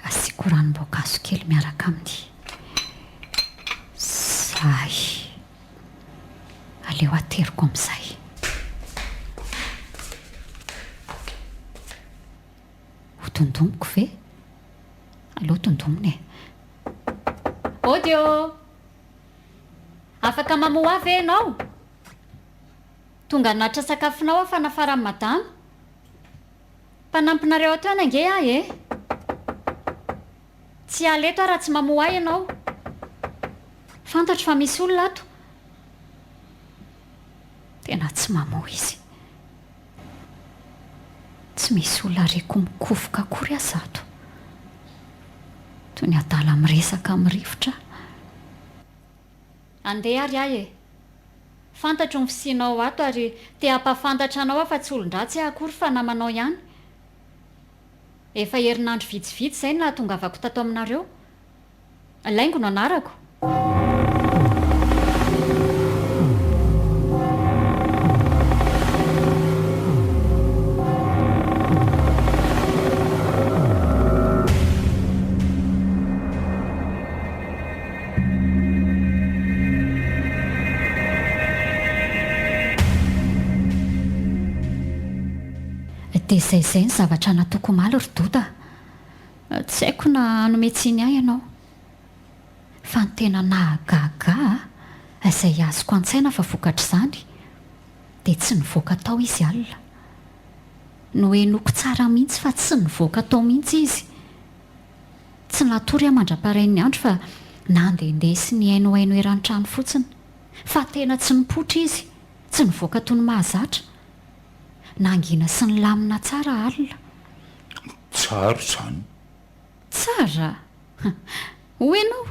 Asiako ranom-boankazo kely miaraka aminy. Zay. Aleo ateriko amin'izay. Ho tondomiko ve? Aleo tondomina e. Ody ô! Afaka mamoha ahy ve ianao? Tonga hanatitra sakafonao aho fa nafaran'i madama. Mpanampinareo ato ihany ange aho e! Tsy hiala eto aho raha tsy mamoha ahy ianao. Fantatro fa misy olona ato. Tena tsy mamoha izy. Tsy misy olona reko mikofoka akory aza ato. Toy ny adala miresaka amin'ny rivotra aho. Andeha ary aho e! Fantatro ny fisianao ato ary te hampahafantatra anao aho fa tsy olon-dratsy aho akory fa namanao ihany. Efa herinandro vitsivitsy izay no nahatongavako tato aminareo. Laingo no anarako. Dia izay izay ny zavatra nataoko omaly ry Doda a! Tsy haiko na hanome tsiny ahy ianao. Fa ny tena nahagaga ahy, izay azoko an-tsaina fa vokatr'izany, dia tsy nivoaka tao izy alina. Nohenoiko tsara mihitsy fa tsy nivoaka tao mihitsy izy. Tsy natory aho mandra-parain'ny andro fa nandehandeha sy nihainohaino eran'ny trano fotsiny. Fa tena tsy nipoitra izy, tsy nivoaka toy ny mahazatra. Nangina sy nilamina tsara alina. Tsara izany. Tsara? Hoy ianao?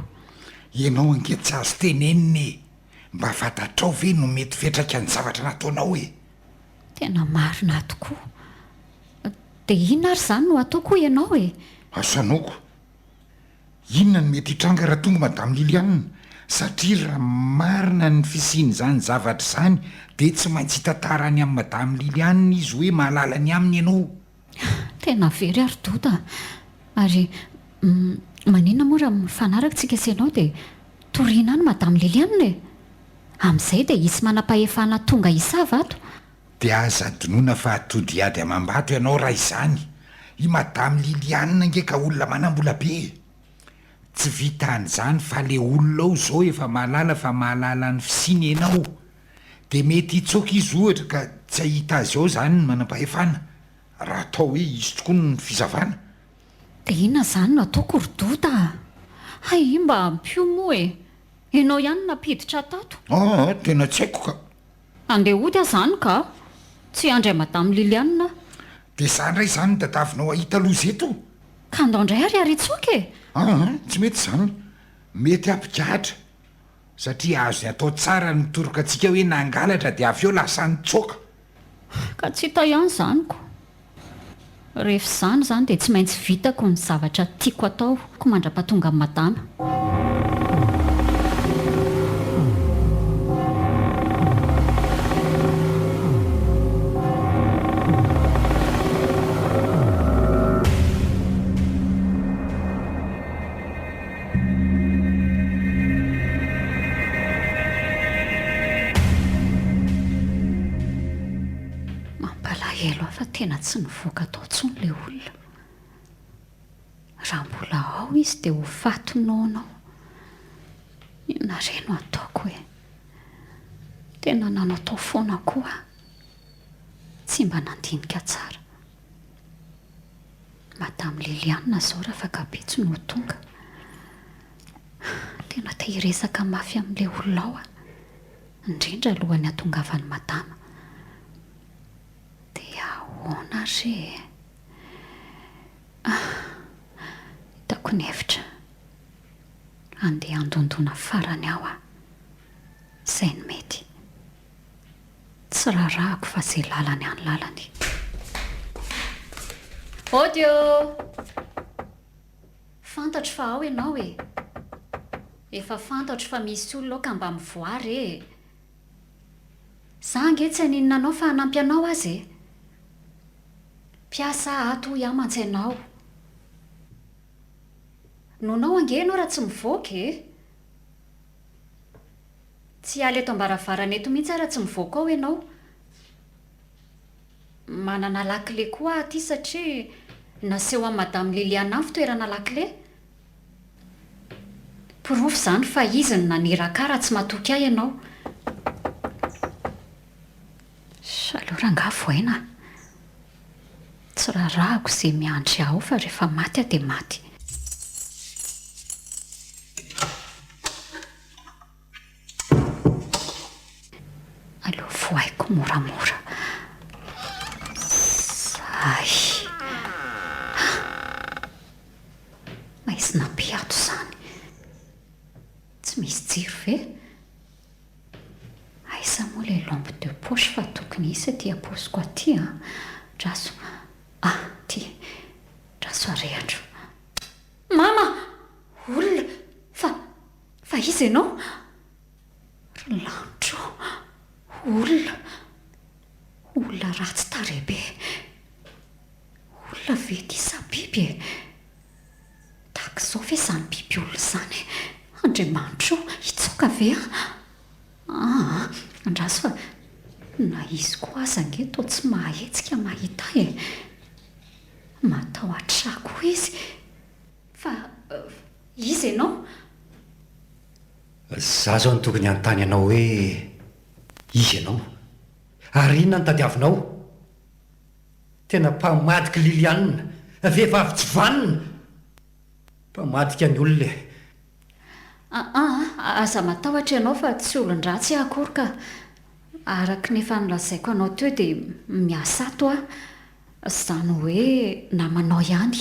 Ianao ange tsy azo tenenina e! Mba fantatrao ve no mety fiantraikan'ny zavatra nataonao e? Tena marina tokoa. Dia inona ary izany no ataoko hoy ianao e? Asanoko, inona no mety hitranga raha tonga Madame Liliane? Satria raha marina ny fisian'izany zavatra izany dia tsy maintsy hitantara any amin'i Madame Liliane izy hoe mahalala ny aminy ianao. Tena very aho ry Doda a! Ary maninona moa raha mifanaraka tsika sy ianao dia toriana any Madame Liliane e? Amin'izay dia hisy manam-pahefana tonga hisava ato. Dia aza adinoina fa atody hiady amam-bato ianao raha izany. I Madame Liliane ange ka olona manam-bola be e! Tsy vitan'izany fa le olona ao izao efa mahalala fa mahalala ny fisiany ianao. Dia mety hitsoaka izy ohatra ka tsy hahita azy ao izany ny manam-pahefana, raha atao hoe hisy tokoa ny fisavana. Dia inona izany no ataoko ry Doda a! Hay mba ampio moa e! Ianao ihany no nampiditra ahy tato. Aa, tena tsy haiko ka! Andeha hody aho izany ka! Tsy hiandry an'i Madame Liliane aho. Dia izaho indray izany no tadiavinao hahita loza eto? Ka andao indray ary haritsoaka e! Aa, tsy mety izany. Mety hampigadra. Satria azony atao tsara ny mitoroka antsika hoe nangalatra dia avy eo lasa nitsoaka. Ka tsy hita ihany izany ko. Rehefa izany izany dia tsy maintsy vitako ny zavatra tiako atao ko mandra-pahatonga an'i madama. Mampalahelo ahy fa tena tsy nivoaka tao intsony ilay olona. Raha mbola ao izy dia ho faty noana ao. Inona re no ataoko e? Tena nanaotao foana koa aho. Tsy mba nandinika tsara. Madame Liliane izao rafakapitso no ho tonga. Tena te hiresaka mafy amin'ilay olona ao aho. Indrindra alohan'ny hatongavan'i Madama. Dia ahoana re e? Ah! Hitako ny hevitra. Andeha handondona farany ao aho. Izay no mety. Tsy raharahako fa ze lalany any lalany. Ody ô! Fantatro fa ao ianao e! Efa fantatro fa misy olona ao ka mba mivoaha re e! Za ange tsy haninona anao fa hanampy anao aza e! Mpiasa ato hoy aho mantsy ianao. Nonao ange ianao raha tsy mivoaka e! Tsy hiala eto am-baravarana eto mihitsy aho raha tsy mivoaka ao ianao. Manana lakile koa aho aty satria naseho an'i Madame Liliana ny fitoerana lakile. Porofo izany fa izy no naniraka ahy raha tsy matoky ahy ianao. Aleo rangahy voaina a! Tsy raharahako izay miandry ahy ao fa rehefa maty aho dia maty. Aleo vohaiko moramora. Zay. Ah! Maizina be ato izany. Tsy misy jiro ve? Aiza? Aiza moa ilay lampe de poche fa tokony hisy aty am-paosiko aty an! Andraso. Ah, ity. Andraso arehitro. Mama! Olona! Fa, fa iza ianao? Ry lanitra ô! Olona! Olona ratsy tarehy be! Olona ve ity sa biby e? Tahaka izao ve izany biby olona izany e? Andriamanitra ô! Hitsoaka ve aho? Aa! Andraso fa na izy koa aza ange toa tsy mahahetsika mahita ahy e! Matahotra ahy koa izy. Fa iza ianao? Za zao no tokony hanontany anao hoe iza ianao? Ary inona no tadiavinao? Tena mpamadika Liliane, vehivavy tsy vanona! Mpamadika ny olona e! Aa, aza matahotra ianao fa tsy olon-dratsy aho akory ka. Araka ny efa nolazaiko anao teo dia miasa ato aho. Izany hoe namanao ihany.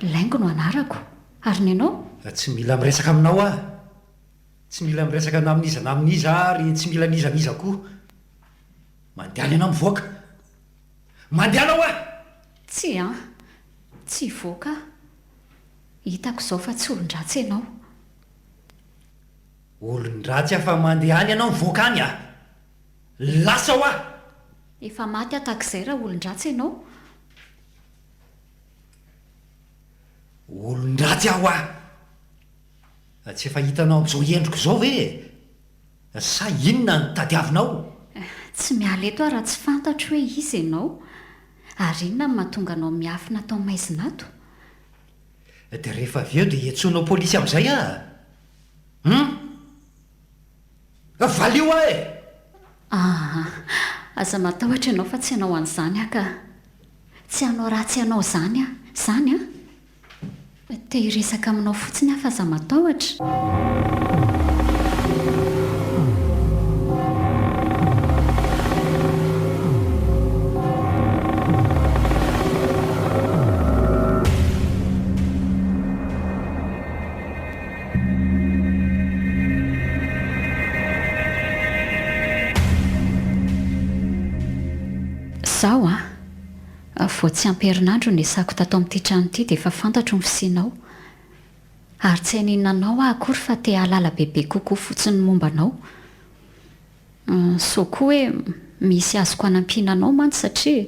Laingo no anarako. Ary ny anao? Tsy mila miresaka aminao aho. Tsy mila miresaka na amin'iza na amin'iza aho ary tsy mila n'iza n'iza koa. Mandehana ianao mivoaka. Mandehana hoa! Tsia an! Tsy hivoaka aho. Hitako izao fa tsy olon-dratsy ianao. Olon-dratsy aho fa mandehana ianao mivoaka any a! Lasa hoa! Efa maty aho tahak'izay raha olon-dratsy ianao. Olon-dratsy aho hoa! Tsy efa hitanao amin'izao endriko izao ve e? Sa inona no tadiavinao? Tsy miala eto aho raha tsy fantatro hoe iza ianao. Ary inona no mahatonga anao miafina ato amin'ny maizina ato? Dia rehefa avy eo dia hiantsoanao polisy amin'izay aho? Hum? Valio aho e! Aa, aza matahotra ianao fa tsy hanao an'izany aho ka. Tsy hanao ratsy anao izany aho. Izany an! Te hiresaka aminao fotsiny aho fa aza matahotra. Zao an! Vao tsy ampy herinandro no niasako tato amin'ity trano ity dia efa fantatro ny fisianao. Ary tsy haninona anao aho akory fa te hahalala bebe kokoa fotsiny ny momba anao. Sao koa hoe misy azoko hanampiana anao mantsy satria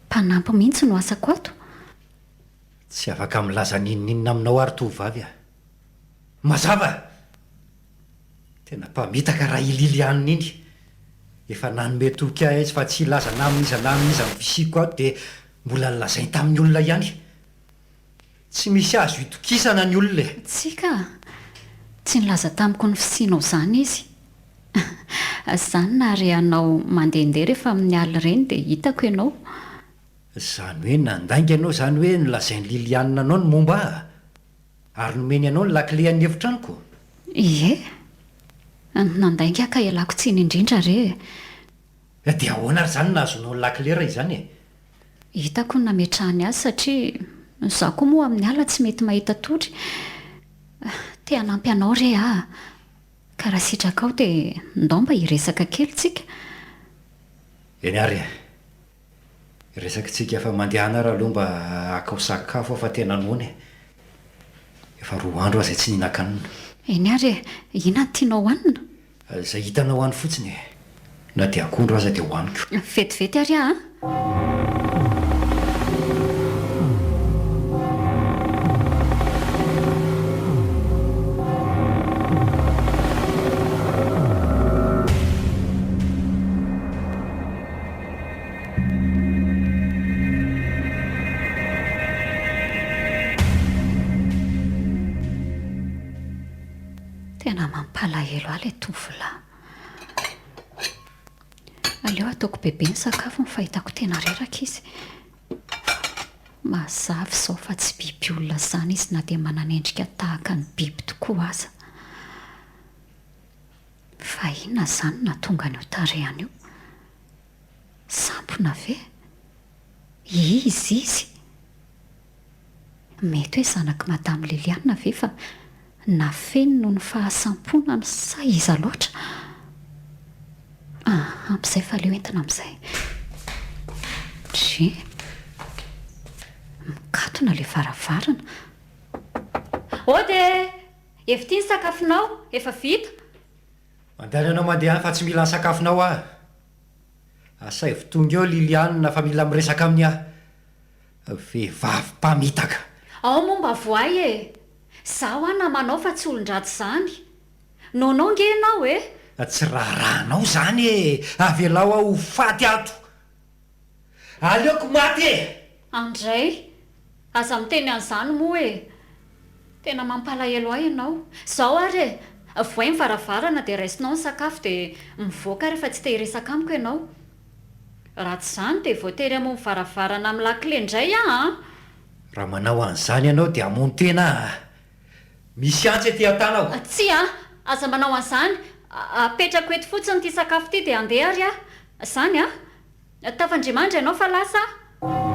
mpanampy mihitsy no asako ato. Tsy afaka milaza n'inon'inona aminao aho ry tovovavy a! Mazava! Tena mpamitaka raha i Liliane iny. Efa nanome toky ahy izy fa tsy hilaza na amin'iza na amin'iza ny fisiako ato dia mbola nolazainy tamin'ny olona ihany. Tsy misy azo itokisana ny olona e! Tsia ka! Tsy nilaza tamiko ny fisianao izany izy. Izany nahare anao mandehandeha rehefa amin'ny alina ireny dia hitako ianao. Izany hoe nandainga ianao izany hoe nolazain'i Liliane anao ny momba ahy? Ary nomeny anao ny lakile an'ny efitranoko? Ie. Nandainga aho ka ialako tsiny indrindra re e. Dia ahoana ary izany nahazoanao ny lakile raha izany e? Hitako ny nametrahany azy satria izaho koa moa amin'ny alina tsy mety mahita tory. Te hanampy anao re aho. Ka raha sitrakao dia ndao mba hiresaka kely tsika. Eny ary e. Resakitsika fa mandehana ary aloha mba hakao sakafo aho fa tena noana e! Efa roa andro aho izay tsy nihinan-kanina. Eny ary e! Inona no tianao hohanina? Izay hitanao any fotsiny e! Na dia akondro aza dia hohaniko. Vetivety ary aho an! Tena mampalahelo ahy ilay tovolahy. Aleo ataoko bebe ny sakafony fa hitako tena reraka izy. Mazava izao fa tsy biby olona izany izy na dia manana endrika tahaka ny biby tokoa aza. Fa inona izany no nahatonga an'io tarehiny io? Sampona ve? Iza izy? Mety hoe zanak'i Madame Liliane ve fa nafeniny noho ny fahasamponany sa iza loatra? Ah, ampy izay fa aleo entina amin'izay. Dry. Mikatona ilay varavarana. Ody e! Efa ity ny sakafonao, efa vita. Mandehana ianao mandeha any fa tsy mila ny sakafonao aho. Asaivo tonga eo Liliane fa mila miresaka aminy aho. Vehivavy mpamitaka. Ao moa mba voay e! Za hoa namanao fa tsy olon-dratsy izany. Nono nge ianao e! Tsy raharahanao izany e! Avelao aho ho faty ato! Aleoko maty e! Andray, aza miteny an'izany moa e! Tena mampalahelo ahy ianao. Izao ary e! Vohay ny varavarana dia raisinao ny sakafo dia mivoaka rehefa tsy te hiresaka amiko ianao. Raha tsy izany dia voatery hamoha ny varavarana amin'ny lakile indray aho an! Raha manao an'izany ianao dia hamono tena aho. Misy antsy aty an-tanako. Tsia an! Aza manao an'izany! Apetrako eto fotsiny ity sakafo ity dia handeha ary aho. Izany an! Tafandrimandry ianao fa lasa aho.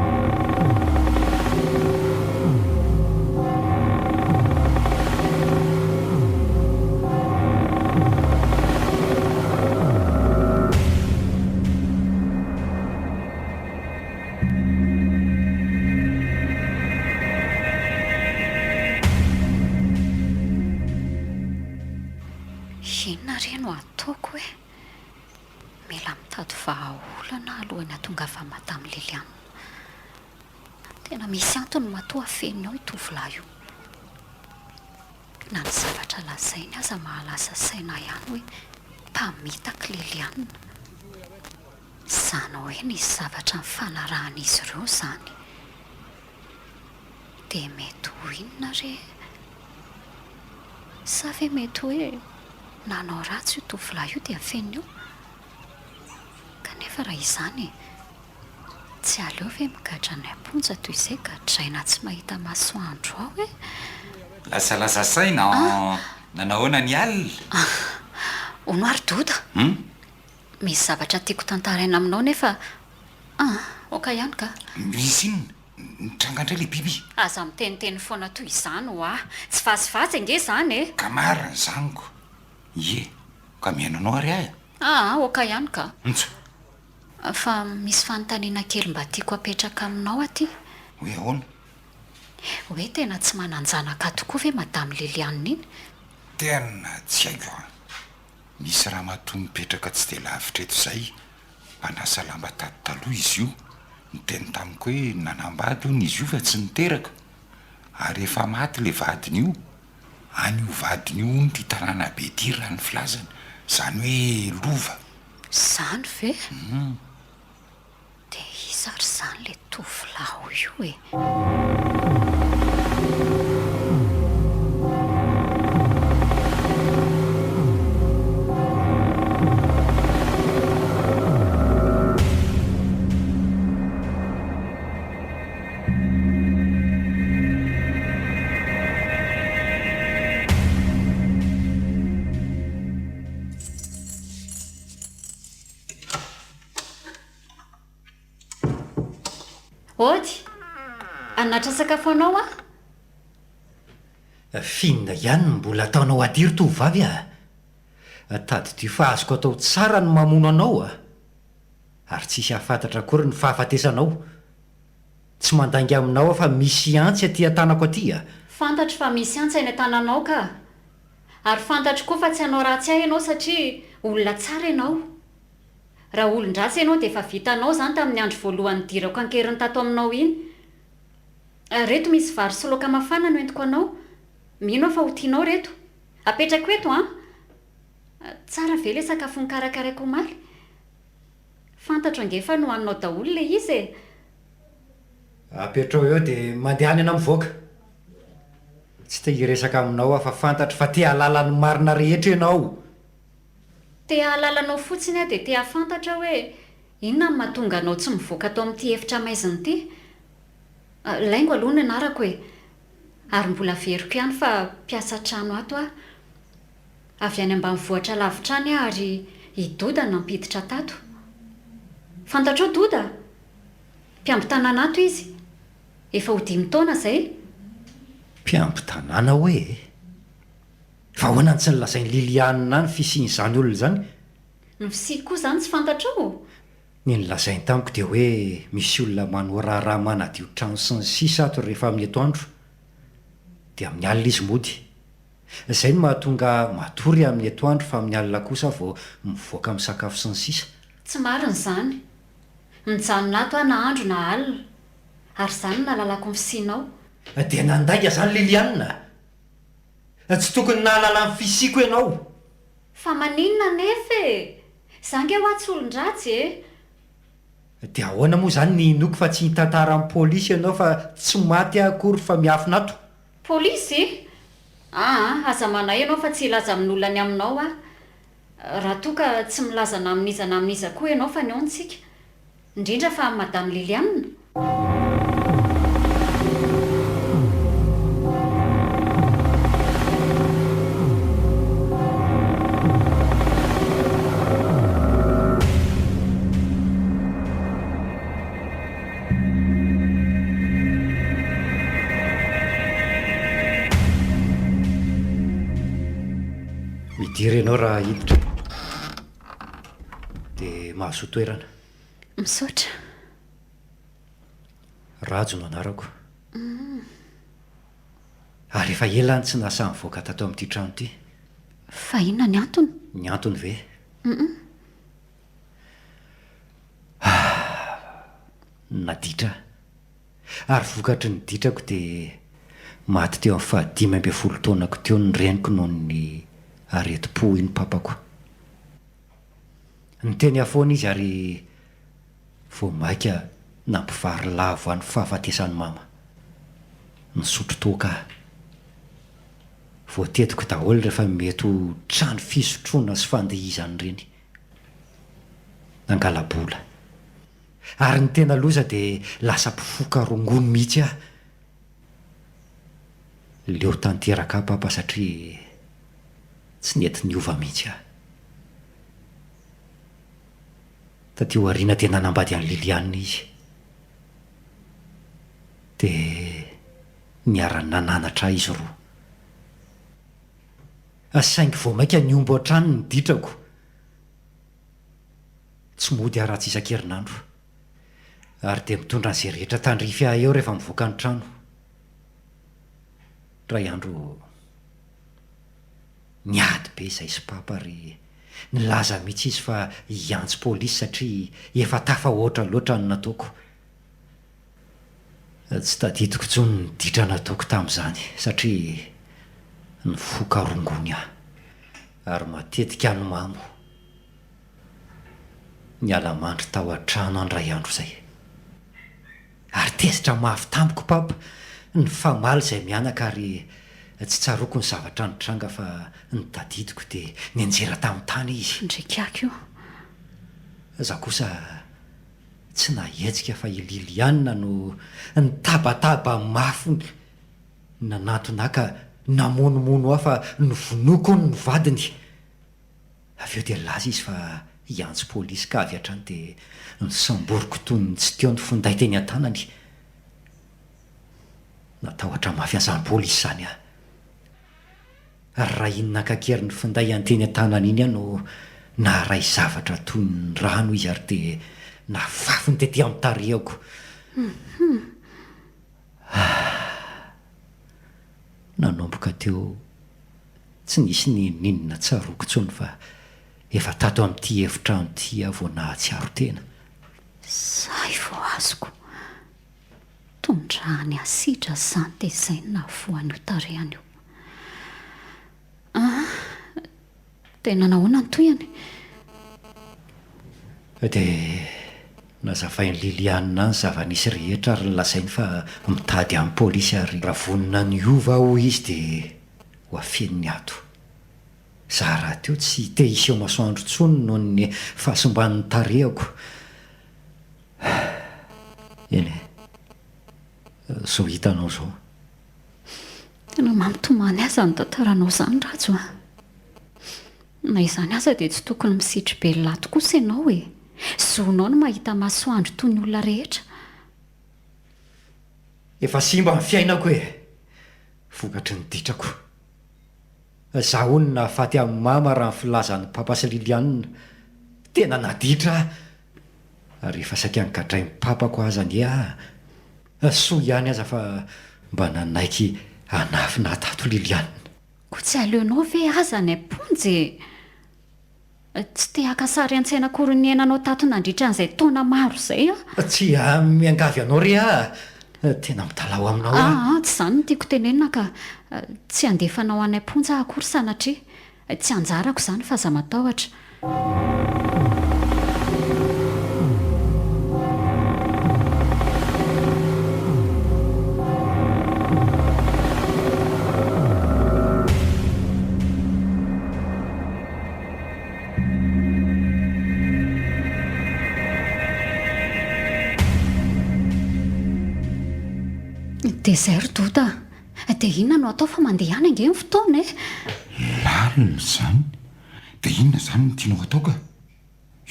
Inona re no ataoko e? Mila mitady vahaolana aho alohan'ny hahatongavan'i Madame Liliane. Tena misy antony matoa afeniny ao io tovolahy io. Na ny zavatra lazainy aza mahalasa saina ahy ihany hoe mpamitaka Liliane. Izany hoe nisy zavatra nifanarahan'izy ireo izany. Dia mety ho inona re? Sa ve mety hoe nanao ratsy io tovolahy io dia afeniny eo? Kanefa raha izany e, tsy aleo ve migadra any am-ponja toy izay gadraina tsy mahita masoandro ao e? Lasalasa saina an! Nanahoana ny alina? Hono ary Doda? Misy zavatra tiako tantaraina aminao nefa an! Ok ihany ka. Misy inona? Nitranga indray ilay biby? Aza miteniteny foana toy izany hoa! Tsy vazivazy ange izany e! Ka marina izany ko! Ie, ka mihaino anao ary aho e! Aa, ok ihany ka. Ntso! Fa misy fanontaniana kely mba tiako apetraka aminao aty. Hoe ahoana? Hoe tena tsy manan-janaka tokoa ve Madame Liliane iny? Tena tsy haiko an! Misy ramatoa mipetraka tsy dia lavitra eto izay, mpanasa lamba tato taloha izy io, niteny tamiko hoe nanambady hono izy io fa tsy niteraka, ary efa maty ilay vadiny io, any io vadiny io hono ity tanàna be ity raha ny filazany, izany hoe lova. Izany ve? Dia iza ary izany ilay tovolahy ao io e? Ody, hanatra sakafo anao aho. F'inona ihany no mbola ataonao aty ry tovovavy a? Tadidio fa azoko atao tsara ny mamono anao a! Ary tsy hisy hahafantatra akory ny fahafatesanao. Tsy mandainga aminao aho fa misy antsy aty an-tanako aty a! Fantatro fa misy antsy any an-tananao ka! Ary fantatro koa fa tsy hanao ratsy ahy ianao satria olona tsara ianao. Raha olon-dratsy ianao dia efa vitanao izany tamin'ny andro voalohany nidirako an-keriny tato aminao iny. Reto misy vary sy laoka mafana no entiko anao. Mino aho fa ho tianao reto. Apetrako eto an! Tsara ve ilay sakafo nokarakaraiko omaly? Fantatro ange fa nohaninao daholo ilay izy e! Apetrao eo dia mandehana ianao mivoaka. Tsy te hiresaka aminao aho fa fantatro fa te hahalala ny marina rehetra ianao. Te hahalala anao fotsiny aho dia te hahafantatra hoe inona no mahatonga anao tsy mivoaka ato amin'ity efitra maizina ity. Laingo aloha ny anarako e! Ary mbola averiko ihany fa mpiasa trano ato aho. Avy any ambanivohitra lavitra any aho ary i Doda no nampiditra tato. Fantatrao Doda? Mpiamby-tanàna ato izy. Efa ho dimy taona izay. Mpiamby-tanàna hoe e? Fa ahoana no tsy nolazain'i Liliane ny fisian'izany olona izany? Ny fisiako koa izany tsy fantatrao? Ny nolazainy tamiko dia hoe misy olona manao raharaha manadio trano sy ny sisa ato rehefa amin'ny atoandro. Dia amin'ny alina izy mody. Izay no mahatonga ahy matory amin'ny atoandro fa amin'ny alina kosa aho vao mivoaka misakafo sy ny sisa. Tsy marina izany. Mijanona ato aho na andro na alina. Ary izany no nahalalako ny fisianao. Dia nandainga izany Liliane a! Tsy tokony nahalala ny fisiako ianao. Fa maninona anefa e! Za nge hoa tsy olon-dratsy e! Dia ahoana moa izany ny hinoako fa tsy hitantara amin'ny polisy ianao fa tsy maty aho akory fa miafina ato? Polisy? Aa, aza manahy ianao fa tsy hilaza amin'olona ny aminao aho. Raha toa ka tsy milaza na amin'iza na amin'iza koa ianao fa ny ao ntsika. Indrindra fa amin'i Madame Liliane. Midira ianao raha hiditra dia mahazoa toerana. Misaotra. Rajo no anarako. Ary efa ela aho no tsy nahasahy nivoaka tato amin'ity trano ity. Fa inona ny antony? Ny antony ve? Ah! Naditra aho. Ary vokatry ny ditrako dia maty teo amin'ny fahadimy ambinifolo taonako teo ny reniko noho ny aretim-po iny papako. Niteny ahy foana izy ary vao maika nampivary lavo ahy ny fahafatesan'i mama. Nisotro toaka aho. Voatetiko daholo rehefa mety ho trano fisotroana sy fandihizana ireny. Nangala-bola. Ary ny tena loza dia lasa mpifoka rongony mihitsy aho. Leo tanteraka aho papa satria tsy nety niova mihitsy aho. Taty aoriana dia nanambady an'i Liliane izy. Dia niara-nananatra ahy izy roa. Saingy vao mainka nihombo hatrany ny ditrako. Tsy mody aho raha tsy isan-kerinandro. Ary dia mitondra an'izay rehetra tandrify ahy eo rehefa mivoaka ny trano. Indray andro, niady be izahay sy Papa ary nilaza mihitsy izy fa hiantso polisy satria efa tafahoatra loatra ny nataoko. Tsy tadidiko intsony ny ditra nataoko tamin'izany satria nifoka rongony aho ary matetika aho no mamo. Niala mandry tao an-trano aho indray andro izay. Ary tezitra mafy tamiko Papa, nifamaly izay mianaka ary tsy tsaroako ny zavatra nitranga fa ny tadidiko dia nianjera tamin'ny tany izy. Ndrikiako io. Za kosa tsy nahetsika fa i Liliane no nitabataba mafy nanantona ahy ka namonomono ahy fa novonoiko hono ny vadiny. Avy eo dia nilaza izy fa hiantso polisy ka avy hatrany dia nosamboriko toy ny tsy teo ny finday teny an-tanany. Natahotra mafy an'izany polisy izany aho. Ary raha iny naka an-keriny ny finday teny an-tanany iny aho no naharay zavatra toy ny rano izy ary dia nafafiny tety amin'ny tarehiko. Ah! Nanomboka teo tsy nisy n'inon'inona tsaroako intsony fa efa tato amin'ity efitrano ity aho vao nahatsiaro tena. Zay vao azoko. Tondrahany asidra izany dia izay no nahavoa an'io tarehiny io. Ah! Dia nanahoana ny tohiny? Dia nazavain'i Liliane ny zava-nisy rehetra ary nolazainy fa mitady amin'ny polisy ary raha vonona ny hiova aho hoy izy dia ho afeniny ato. Za rahateo tsy te hiseho masoandro intsony noho ny fahasimban'ny tarehako. Eny e, izao hitanao izao. Tena mampitomany ahy izany tantaranao izany Rajo a! Na izany aza dia tsy tokony misitri-belona ato kosa ianao e! Zonao ny mahita masoandro toy ny olona rehetra. Efa simba ny fiainako e! Vokatry ny ditrako. Za hono nahafaty an'i mama raha ny filazan'i papa sy Liliane. Tena naditra aho! Ary efa saika nogadrain'ny papako aza anie aho. Soa ihany aza fa mba nanaiky hanafina ahy tato Liliane. Koa tsy aleonao ve aza any am-ponja e? Tsy te haka sary an-tsaina akory ny niainanao tato nandritra an'izay taona maro izay aho. Tsia, miangavy anao re aho. Tena mitalaho aminao aho. Aa, tsy izany no tiako tenenina ka. Tsy handefa anao any am-ponja aho akory sanatria. Tsy anjarako izany fa aza matahotra. Dia izay ry Doda a! Dia inona no atao fa mandeha ihany ange ny fotoana e! Lalina izany! Dia inona izany no tianao atao ka?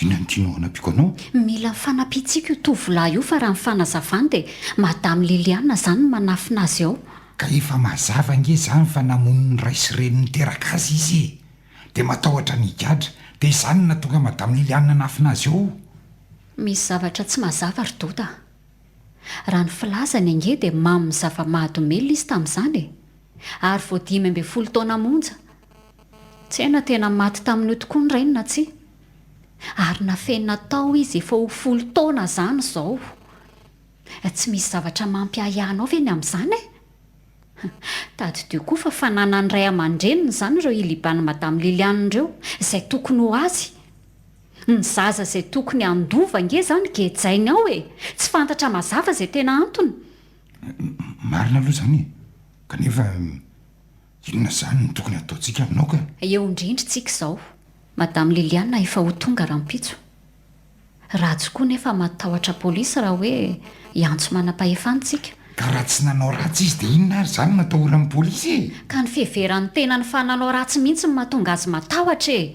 Inona no tianao hanampiako anao? Mila ny fanampiantsika io tovolahy io fa raha ny fanazavany dia Madame Liliane izany no manafina azy ao. Ka efa mazava ange izany fa namono ny ray sy reny niteraka azy izy e! Dia matahotra ny higadra. Dia izany no nahatonga Madame Liliane hanafina azy ao. Misy zavatra tsy mazava ry Doda a! Raha ny filazany ange dia mamin'ny zava-mahadomelina izy tamin'izany e! Ary vao 15 taona monja. Tsy hay na tena maty tamin'io tokoa ny rainy na tsia. Ary nafenina tao izy efa ho folo taona izany izao. Tsy misy zavatra mampiahiahy anao ve ny amin'izany e? Tadidio koa fa fananan'ny ray aman-dreniny izany ireo iliban'i Madame Liliane ireo, izay tokony ho azy. Ny zaza izay tokony handova ange izany gejainy ao e! Tsy fantatra mazava izay tena antony. Marina aloha izany e! Kanefa inona izany no tokony hataontsika aminao ka? Eo indrindra tsika izao. Madame Liliane efa ho tonga rahampitso. Ratsy koa nefa matahotra polisy raha hoe hiantso manam-pahefana tsika. Ka raha tsy nanao ratsy izy dia inona ary izany no atahoran'ny polisy e? Ka ny fiheveran'ny tenany fa nanao ratsy mihitsy no mahatonga azy matahotra e!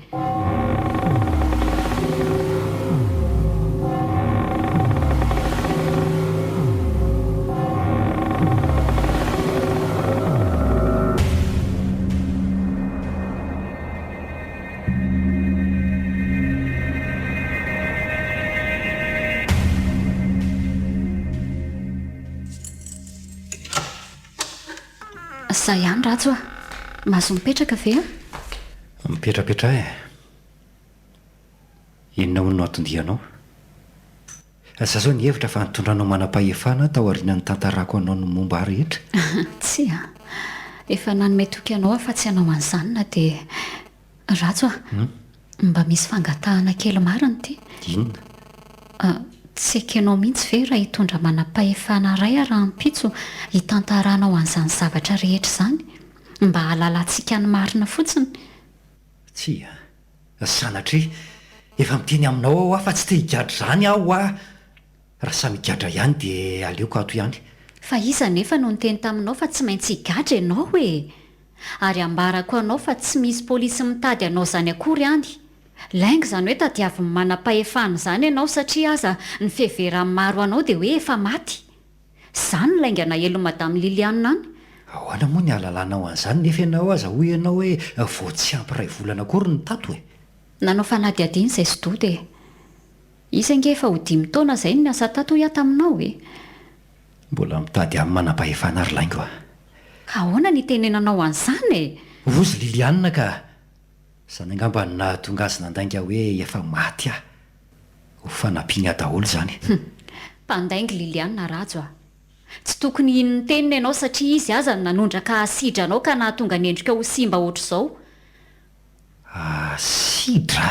Zay ihany Rajo a! Mahazo mipetraka ve a? Mipetrapetraha e! Inona hono no anton-dianao? Za zao nihevitra fa nitondranao manam-pahefana tao aorianan'ny nitantarako anao ny momba ahy rehetra. Tsia. Efa nanome toky anao aho fa tsy hanao an'izany na dia. Rajo a! Mba misy fangatahana kely marina ity. Inona? Tsy ekenao mihitsy ve raha hitondra manam-pahefana iray aho rahampitso hitantaranao an'izany zavatra rehetra izany? Mba hahalalantsika ny marina fotsiny. Tsia. Sanatria, efa miteny aminao aho fa tsy te higadra izany aho hoa! Raha samy higadra ihany dia aleoko ato ihany. Fa iza anefa no niteny taminao fa tsy maintsy higadra ianao e? Ary ambarako anao fa tsy misy polisy mitady anao izany akory any. Lainga izany hoe tadiavin'ny manam-pahefana izany ianao satria aza ny fiheveran'ny maro anao dia hoe efa maty. Izany no lainga naelin'i Madame Liliane any. Ahoana moa ny ahalalanao an'izany nefa ianao aza hoy ianao hoe vao tsy ampy iray volana akory ny tato e? Nanao fanadihadiana izay sy Doda e. Izy ange efa ho dimy taona izay no niasa tato hoy aho taminao e. Mbola mitady amin'ny manam-pahefana ry laingo a. Ka ahoana ny hitenenanao an'izany e? Hozy Liliane ka! Izany angamba no nahatonga azy nandainga hoe efa maty aho. Ho fanampiany ahy daholo izany. Hum! Mpandainga Liliane Rajo a! Tsy tokony hino ny teniny ianao satria izy aza no nanondraka asidra anao ka nahatonga ny endrikao ho simba ohatr'izao. Asidra?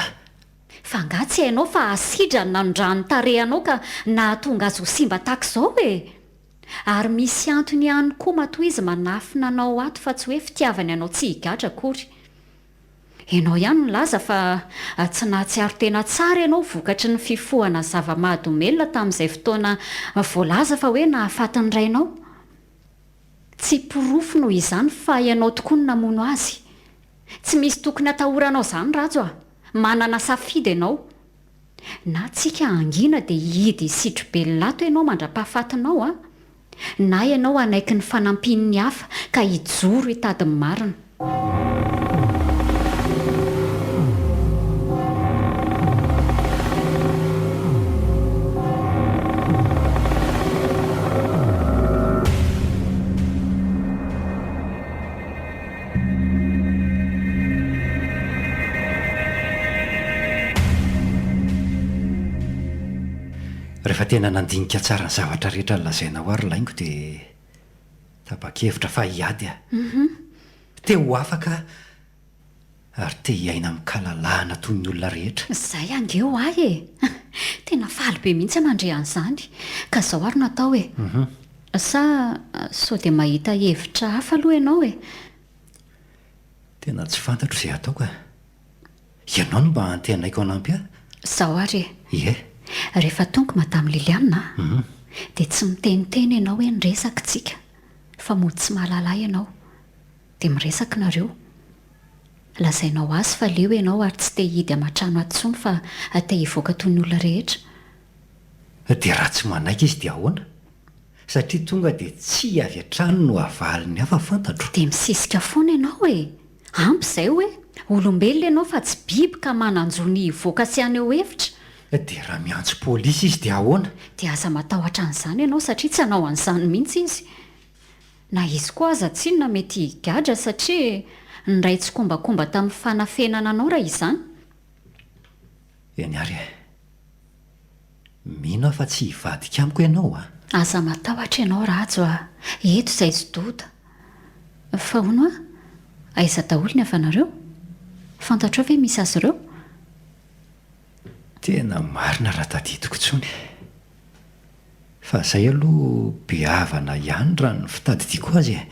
Fa angaha tsy hainao fa asidra no nanondrahan'ny tarehinao ka nahatonga azy ho simba tahaka izao e! Ary misy antony ihany koa matoa izy manafina anao ato fa tsy hoe fitiavany anao tsy higadra akory. Ianao ihany no nilaza fa tsy nahatsiaro tena tsara ianao vokatry ny fifohana zava-mahadomelina tamin'izay fotoana voalaza fa hoe nahafaty ny rainao. Tsy porofo noho izany fa ianao tokoa no namono azy. Tsy misy tokony atahoranao izany Rajo a! Manana safidy ianao. Na tsika hangina dia hihidy hisitro-belona ato ianao mandra-pahafatinao a! Na ianao hanaiky ny fanampian'ny hafa ka hijoro hitady ny marina. Rehefa tena nandinika tsara ny zavatra rehetra nolazainao aho ry laingo dia tapa-kevitra fa hiady aho. Te ho afaka aho ary te hiaina amin-kalalahana toy ny olona rehetra. Izay ange ho ahy e! Tena faly be mihitsy aho mandre an'izany. Ka izao ary no atao e! Sa sao dia mahita hevitra hafa aloha ianao e? Tena tsy fantatro izay hatao ka. Ianao no mba antenaiko hanampy ahy. Izao ary e! Ie. Rehefa tonga Madame Liliane a, dia tsy miteniteny ianao hoe niresaka tsika, fa mody tsy mahalala ahy ianao. Dia miresaka nareo. Lazainao azy fa leo ianao ary tsy te hihidy aman-trano ato intsony fa te hivoaka toy ny olona rehetra. Dia raha tsy manaiky izy dia ahoana? Satria tonga dia tsia avy hatrany no avaliny hafa fantatro. Dia misesika foana ianao e! Ampy izay hoe! Olombelona ianao fa tsy biby ka manan-jo ny hivoaka sy haneho hevitra. Dia raha miantso polisy izy dia ahoana? Dia aza matahotra an'izany ianao satria tsy hanao an'izany mihitsy izy. Na izy koa aza tsinona mety higadra satria niray tsikombakomba tamin'ny fanafenana anao raha izany. Eny ary e. Mino aho fa tsy hivadika amiko ianao a! Aza matahotra ianao Rajo a! Eto izay tsy doda. Fa hono hoa, aiza daholo ny havanareo? Fantatrao ve misy azy ireo? Tena marina raha tadidiko intsony. Fa zay aloha be havana ihany raha ny fitadidiako azy e!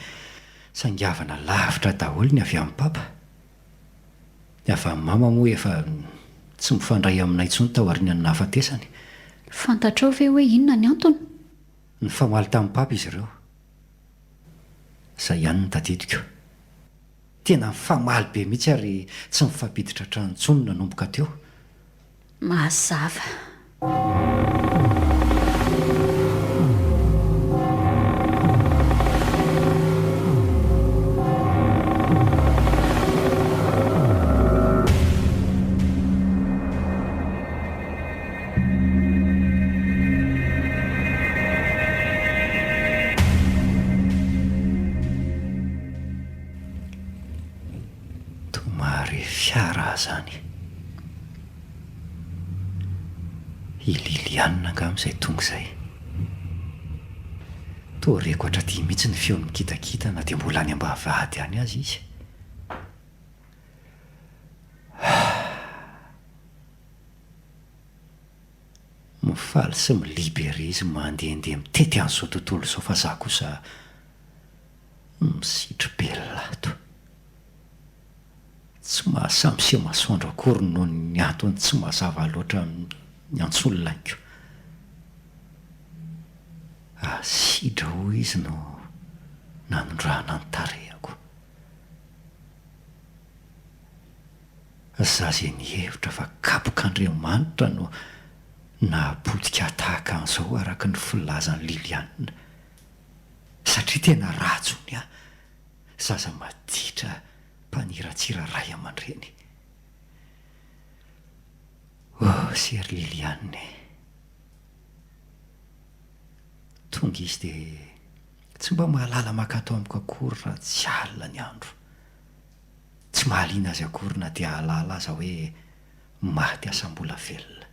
Saingy havana lavitra daholo ny avy amin'i Papa. Ny avy amin'i Mama moa efa tsy mifandray aminay intsony taorian'ny nahafatesany. Fantatrao ve hoe inona ny antony? Nifamaly tamin'i Papa izy ireo. Izay ihany no tadidiko. Tena nifamaly be mihitsy ary tsy nifampiditra an-trano intsony nanomboka teo. Mazava. Toa mahare fiara aho izany. I Liliane angamba izay tonga izay. Toa reko hatraty mihitsy ny feony mikitakita na dia mbola any ambavahady any aza izy. Mifaly sy mi-libere izy mandehandeha mitety an'izao tontolo izao fa za kosa misitri-belona ato. Tsy mahasahy miseho masoandro akory noho ny antony tsy mazava loatra ny antson'laiko. Asidra hoy izy no nanondrahana ny tarehako. Za izay nihevitra fa kapok'Andriamanitra no nahapotika ahy tahaka an'izao araka ny filazan'i Liliane. Satria tena ratsy hono aho, zaza maditra mpaniratsira ray aman-dreny. Oh se ry Liliane e! Tonga izy dia tsy mba mahalala mankato amiko akory raha tsy alina ny andro. Tsy mahaliana azy akory na dia hahalala aza hoe maty asa mbola velona.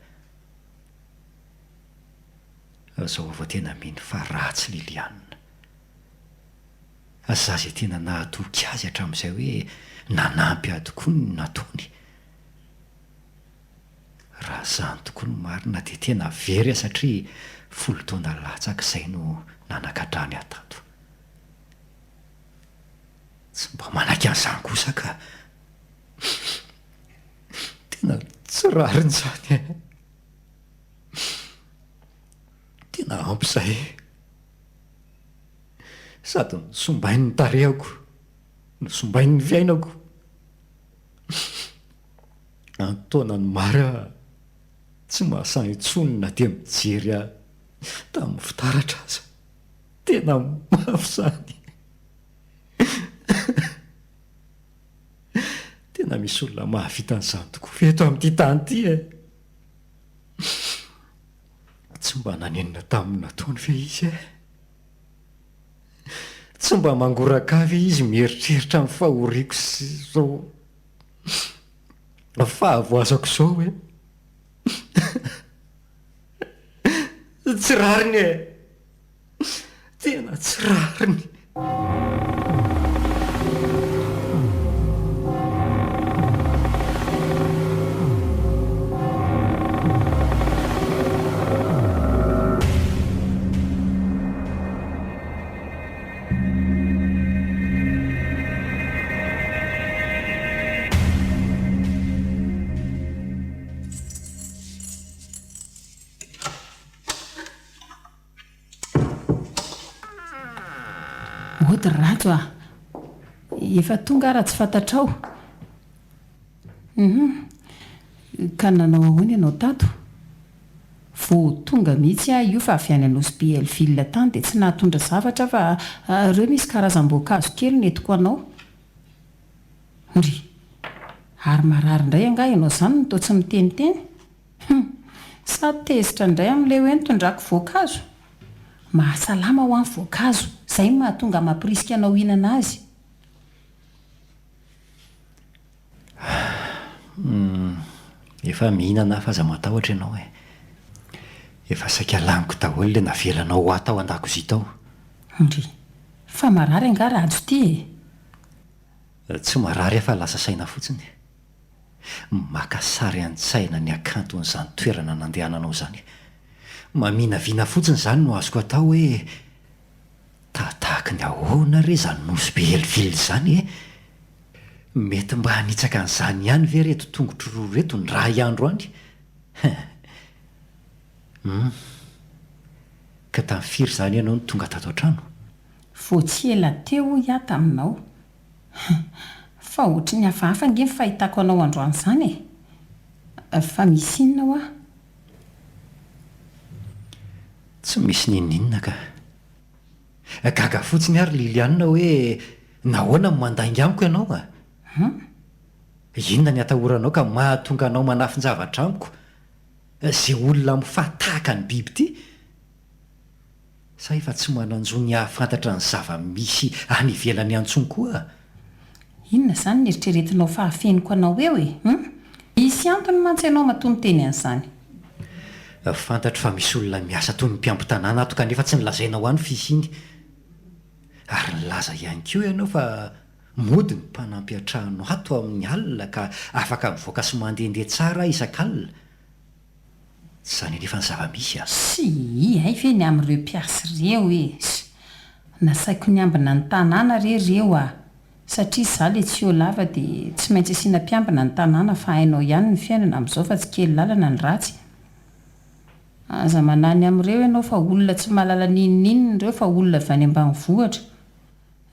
Zao aho vao tena mino fa ratsy Liliane. Za izay tena nahatoky azy hatramin'izay hoe nanampy ahy tokoa ny nataony. Raha izany tokoa no marina dia tena very aho satria folo taona latsaka izay no nanakadrany ahy tato. Tsy mba manaiky an'izany kosa ka. Tena tsy rariny izany e. Tena ampy izay e. Sady nosombainy ny tarehako, nosombainy ny fiainako. An-taonany maro aho tsy mahasahy intsony na dia mijery ahy tamin'ny fitaratra aza. Tena mafy izany. Tena misy olona mahavita an'izany tokoa ve eto amin'ity tany ity e? Tsy mba nanenina tamin'ny nataony ve izy e? Tsy mba mangoraka ahy ve izy mieritreritra ny fahoriako sy izao fahavoazako izao e? Tsy rariny e! Tena tsy rariny! Ody ry Rajo a! Efa tonga aho raha tsy fantatrao. Hum. Ka nanao ahoana ianao tato? Vao tonga mihitsy aho io fa avy any Anosibe Hellville tany dia tsy nahatondra zavatra aho fa ireo misy karazam-boankazo kely nentiko ho anao. Ndry! Ary marary indray angaha ianao izany no toa tsy miteniteny? Hum! Sa tezitra indray amin'ilay hoe nitondrako voankazo? Mahasalama hoa ny voankazo, izay no mahatonga mampirisika anao hihinana azy. Hum! Efa mihinana aho fa aza matahotra ianao e! Efa saika laniko daholo ilay navelanao ho ahy tao an-dakozia tao. Ndry! Fa marary angaha Rajo ity e? Tsy marary aho fa lasa saina fotsiny. Maka sary an-tsaina ny hakanton'izany toerana nandehananao izany. Maminavina fotsiny izany no azoko atao hoe tahatahaky ny ahoana re izany Nosy Be Hellville izany e? Mety mba hanitsaka an'izany ihany ve ireto tongotro roa ireto ny ray andro any? Hein. Hum. Ka tamin'ny firy izany ianao no tonga tato an-trano? Vao tsy ela teo hoy aho taminao. Fa ohatry ny hafahafa ange ny fahitako anao androany izany e! Fa misy inona hoa? Tsy misy n'inon'inona ka. Gaga fotsiny aho ry Liliane hoe nahoana no mandainga amiko ianao a? Hum? Inona ny atahoranao ka mahatonga anao manafin-javatra amiko izay olona mifahy tahaka ny biby ity? Sa efa tsy manan-jo ny hahafantatra ny zava-misy any ivelany any intsony koa? Inona izany no eritreretinao fa hafeniko anao eo e? Hum? Misy antony mantsy ianao matoa miteny an'izany. Fantatro fa misy olona miasa toy ny mpiambin-tanàna ato kanefa tsy nolazainao ahy ny fisiany. Ary nilaza ihany koa ianao fa mody ny mpanampy an-trano ato amin'ny alina ka afaka mivoaka sy mandehandeha tsara aho isak'alina. Tsy izany anefa ny zava-misy a! Sy hay ve ny amin'ireo mpiasa ireo e! Sy nasaiko niambina ny tanàna re ireo a! Satria izaho le tsy eo lava dia tsy maintsy asiana mpiambina ny tanàna fa hainao ihany ny fiainana amin'izao fa tsy kely lalana ny ratsy. Aza manahy ny amin'ireo ianao fa olona tsy mahalala n'inon'inona ireo fa olona avy any ambanivohitra.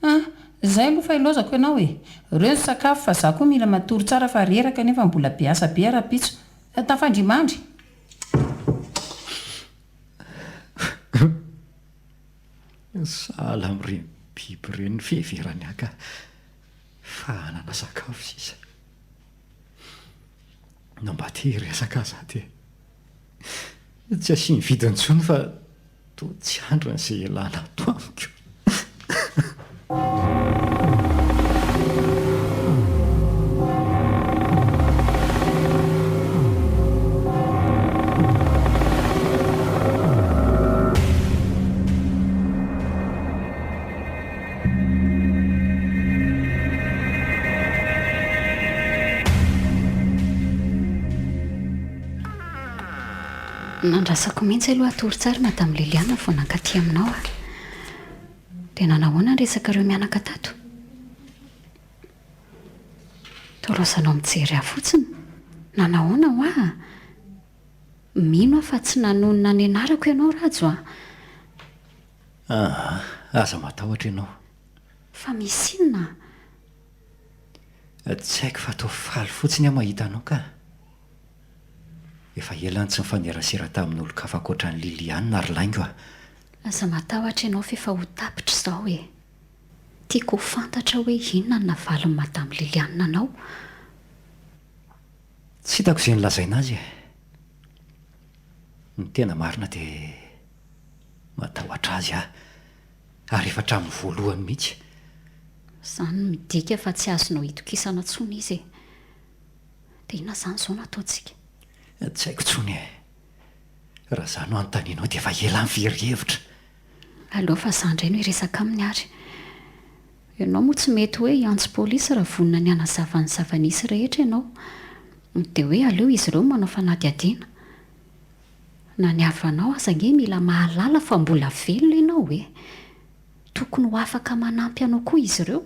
Ah! Zay aloha fa ilaozako ianao e! Reo ny sakafo fa za koa mila matory tsara fa reraka nefa mbola be asa be rahampitso. Tafandrimandry! Sahala amin'ireny biby ireny ny fiheverany ahy ka fa hanana sakafo sisa. Na mba te hiresaka aza dia tsy asiany vidiny intsony fa Toa tsy andriny izay ialana ato amiko. Nandrasako mihitsy aloha hatory tsara Madame Liliane vao nankaty aminao aho. Dia nanahoana ny resakareo mianaka tato? Toa laozanao mijery ahy fotsiny. Nanahoana hoa? Mino aho fa tsy nanonona ny anarako ianao Rajo a! Aa, aza matahotra ianao. Fa misy inona? Tsy haiko fa toa faly fotsiny aho mahita anao ka. Efa ela aho tsy nifanerasera tamin'olon-kafa ankoatra an'i Liliane ry laingo a! Aza matahotra ianao f'efa ho tapitra izao e! Tiako ho fantatra hoe inona no navalin'i Madame Liliane anao? Tsy hitako izay nolazaina azy e! Ny tena marina dia matahotra azy aho ary efa hatramin'ny voalohany mihitsy. Izany midika fa tsy azonao itokisana intsony izy e! Dia inona izany izao no ataontsika? Tsy haiko intsony e! Raha izaho no anontanianao dia efa ela aho very hevitra. Aleo fa izaho indray no hiresaka aminy ary. Ianao moa tsy mety hoe hiantso polisy raha vonona ny hanazava ny zava-nisy rehetra ianao. Dia hoe aleo izy ireo manao fanadihadiana. Na ny havanao aza ange mila mahalala fa mbola velona ianao e! Tokony ho afaka manampy anao koa izy ireo.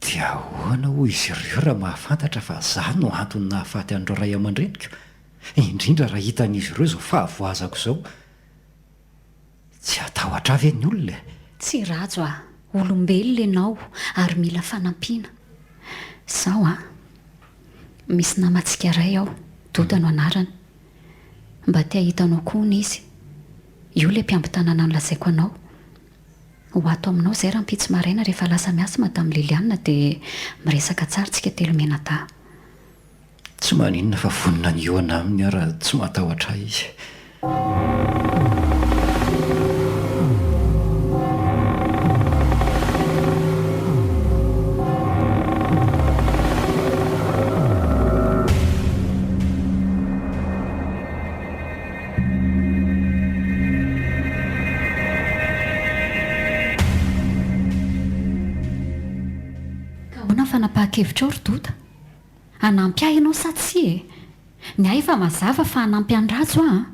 Dia ahoana hoy izy ireo raha mahafantatra fa izaho no antony nahafaty an'ireo ray aman-dreniko? Indrindra raha hitan'izy ireo izao fahavoazako izao. Tsy hatahotra ahy ve ny olona e? Tsia Rajo a! Olombelona ianao ary mila fanampiana. Izao an! Misy namantsika iray ao, Doda no anarany. Mba te hahita anao koa hono izy. Io ilay mpiambin-tanàna nolazaiko anao. Ho ato aminao izay rahampitso maraina rehefa lasa miasa Madame Liliane dia miresaka tsara tsika telomianadahy. Tsy maninona fa vonona ny hihaona aminy aho raha tsy matahotra ahy izy. Ka ahoana ny fanapahan-kevitrao ry Doda? Hanampy ahy ianao sa tsia e? Ny ahy efa mazava fa hanampy an'i Rajo aho an!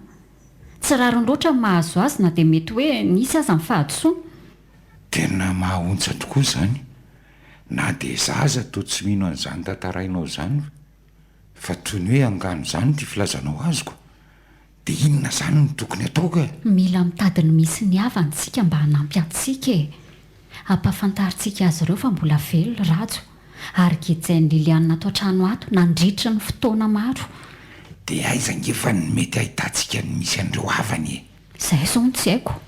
Tsy rariny loatra ny mahazo azy na dia mety hoe nisy aza ny fahadisoana. Tena mahaontsa tokoa izany. Na dia za aza toa tsy mino an'izany tantarainao izany fa toy ny hoe angano izany ity filazanao azoko. Dia inona izany no tokony ataoko e? Mila mitady ny misy ny havany tsika mba hanampy antsika e! Ampahafantarintsika azy ireo fa mbola velona Rajo ary gejain'i Liliane ato an-trano ato nandritry ny fotoana maro. Dia aiza ange fa ny mety ahitantsika ny misy an'ireo havany e? Izay izao no tsy haiko.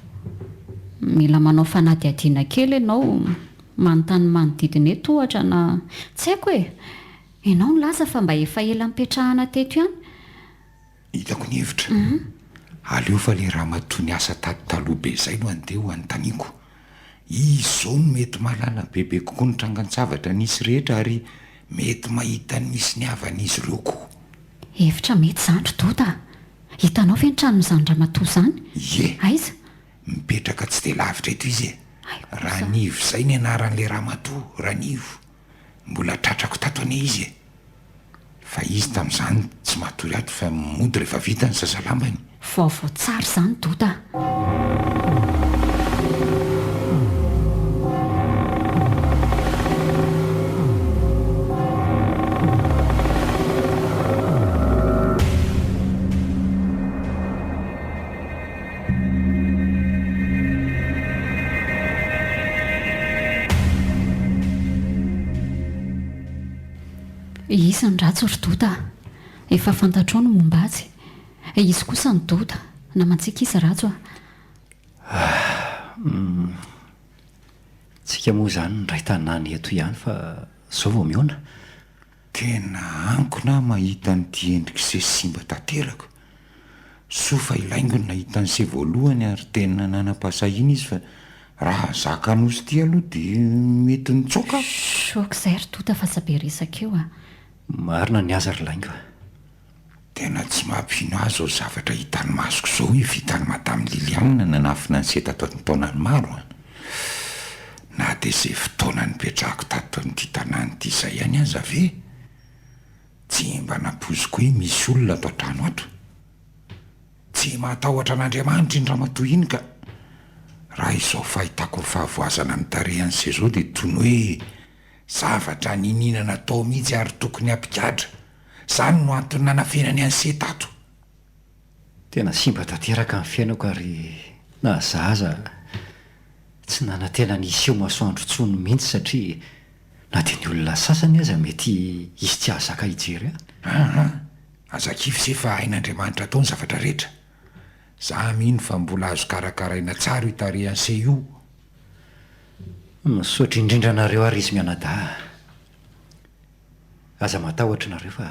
Mila manao fanadihadiana kely ianao, manontany ny manodidina eto ohatra na. Tsy haiko e! Ianao nilaza fa mba efa ela nipetrahana teto ihany. Hitako ny hevitra. Aleo fa le ramatoa niasa tato taloha be zay no andeha ho anontaniako. Izy zao no mety mahalala bebe kokoa ny trangan-tsavatra nisy rehetra ary mety mahita ny misy ny havan'izy ireo koa. Hevitra mety izany ry Doda a! Hitanao ve ny tranon'izany ramatoa izany? Ie. Aiza? Mipetraka tsy dia lavitra eto izy e. Ranivo izay ny anaran'ilay ramatoa, Ranivo. Mbola tratrako tato anie izy e! Fa izy tamin'izany tsy matory ato fa mody rehefa vita ny sasalambany. Vaovao tsara izany Doda a! Iza ny ratsy ry Doda a! Efa fantatrao ny momba azy. Izy kosa ny Doda, namantsika izy Rajo a! Ah, hum. Tsika moa izany niray tanàna eto ihany fa izao vao mihaona. Tena ankona aho mahita an'ity endrik'i se simba tanteraka. Soa fa i Laingo no nahita an'i se voalohany ary tena nanam-pahasahiana izy fa raha zaka Anosy ity aloha dia mety nitsoaka aho. Shh ok izay ry Tota fa aza be resaka eo a. Marina ny azy ry Laingo a. Tena tsy mampino ahy izao zavatra hitan'ny masoko izao hoe vitan'i Madame Liliane nanafina an'i Seta tato an-taonany maro an! Na dia izay fotoana nipetrahako tato amin'ity tanàna ity izay ihany aza ve tsy mba nampoiziko hoe misy olona ato an-trano ato? Tsy mahatahotra an'Andriamanitra iny ramatoa iny ka! Raha izao fahitako ny fahavoazana ny tarehan'i Se izao dia toy ny hoe zavatra niniana natao mihitsy ary tokony hampigadra. Izany no antony nanafenany an'i Se tato. Tena simba tanteraka ny fiainako ary na za aza tsy nanantena ny hiseho masoandro intsony mihitsy satria na dia ny olona sasany aza mety hisy tsy hahazaka hijery ahy. Aa! Aza kivy se fa hain'Andriamanitra atao ny zavatra rehetra. Za mino fa mbola azo karakaraina tsara io tarehan'i se io. Misaotra indrindra anareo ary izy mianadahy a! Aza matahotra nareo fa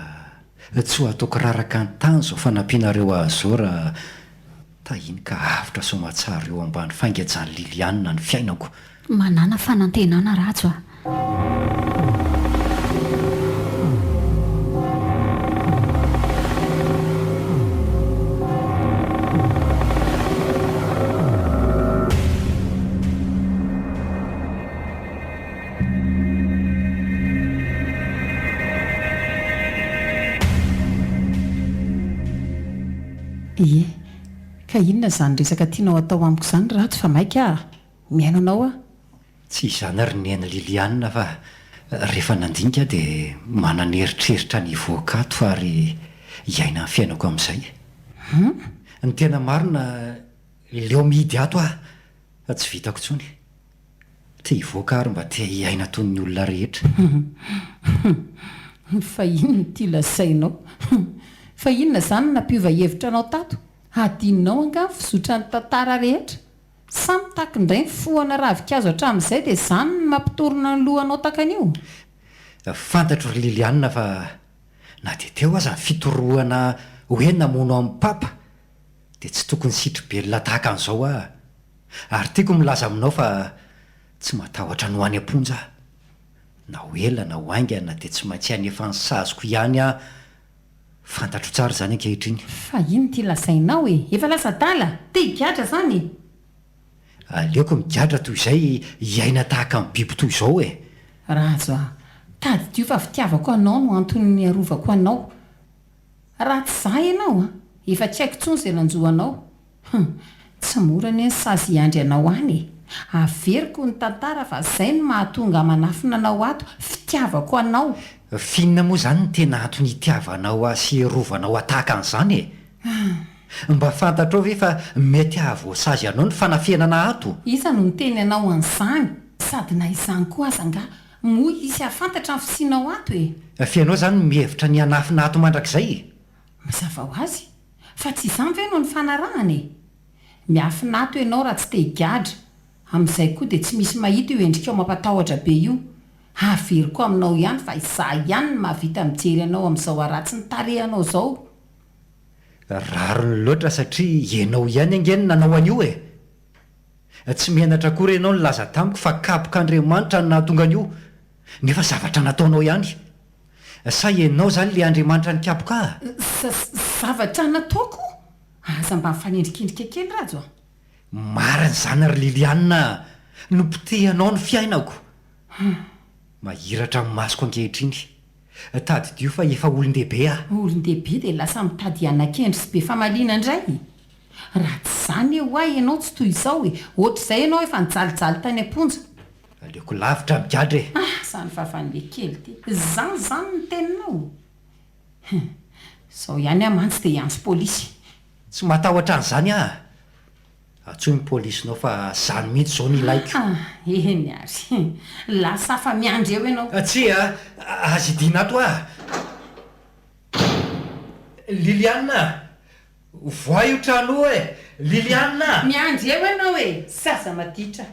tsy ho ataoko raraka an-tany izao fanampianareo ahy izao raha tahiny ka avotra soamatsara eo ambany fangejan'i Liliane ny fiainako. Manàna fanantenana Rajo a! Ie. Ka inona izany resaka tianao atao amiko izany Rajo fa maika aho. Mihaino anao aho. Tsy izany ry Neny Liliane fa rehefa nandinika aho dia manana eritreritra ny hivoaka ato ary hiaina ny fiainako amin'izay. Hum? Ny tena marina leo mihidy ato aho fa tsy vitako intsony. Te hivoaka ary mba te hiaina toy ny olona rehetra. Hum! Fa inona ity lazainao? Hum! Fa inona izany no nampiova hevitra anao tato? Hadinonao angaha ny fizotran'ny tantara rehetra? Sa mitaky indray ny fohana ravinkazo hatramin'izay dia izany no mampitorona ny lohanao takan'io? Fantatro ry Liliane fa na dia teo aza ny fitorohana hoe namono an'i Papa dia tsy tokony sitri-belona tahaka an'izao aho. Ary tiako ny milaza aminao fa tsy matahotra ny ho any am-ponja aho. Na ho ela na ho haingana dia tsy maintsy hanefa ny saziko ihany aho Fantatro tsara izany ankehitriny. Fa ino ity lazainao e? Efa lasa adala? Te higadra izany? Aleoko migadra toy izay hiaina tahaka ny biby toy izao e! Rajo a! Tadidio fa fitiavako anao no antony niarovako anao. Raha tsy za ianao a! Efa tsy haiko intsony izay nanjo anao. Hum! Tsy mora anie ny sazy hiandry anao any e! Averiko ny tantara fa zay no mahatonga ahy manafina anao ato, fitiavako anao! F'inona moa izany no tena antony itiavanao ahy sy ierovanao ahy tahaka an'izany e? Mba fantatrao ve fa mety hahavoasazy anao ny fanafenana ato? Iza no niteny anao an'izany? Sady na izany koa aza angaha moa hisy hahafantatra ny fisianao ato e? F'ianao izany mihevitra ny hanafina ato mandrakizay e? Mazava ho azy fa tsy izany ve no nifanarahana e? Miafina ato ianao raha tsy te higadra, amin'izay koa dia tsy misy mahita io endrikao mampatahotra be io. Averiko aminao ihany fa izaho ihany no mahavita mijery anao amin'izao haratsin'ny tarehinao izao. Rariny loatra satria ianao ihany ange no nanao an'io e! Tsy menatra akory ianao nilaza tamiko fa kapok'Andriamanitra no nahatonga an'io, nefa zavatra nataonao ihany. Sa ianao izany ilay Andriamanitra nikapoka ahy? Zavatra nataoko? Aza mba mifanendrikendrika kely Rajo a! Marina izany ry Liliane a! Nopotehanao ny fiainako! Mahiratra ny masoko ankehitriny. Tadidio fa efa olon-dehibe aho. Olon-dehibe dia lasa mitady hiana-kendry sy be famaliana indray? Raha tsy izany ho'a ianao tsy toy izao e! Ohatr'izay ianao efa nijalijaly tany am-ponja. Aleoko lavitra migadra e! Ah! Zany vavan'le kely ty. Zany zany ny teninao? Hum. Zao ihany aho mantsy dia hiantso polisy. Tsy matahotra an'izany aho. Antsoy ny polisinao fa zany mihitsy zao no ilaiko. Ah! Eny ary. Lasa afa-miandry eo ianao. Tsia, aza idina ato aho. Liliane a! Vohay io trano io e! Liliane a! Miandry eo ianao e! Zaza maditra!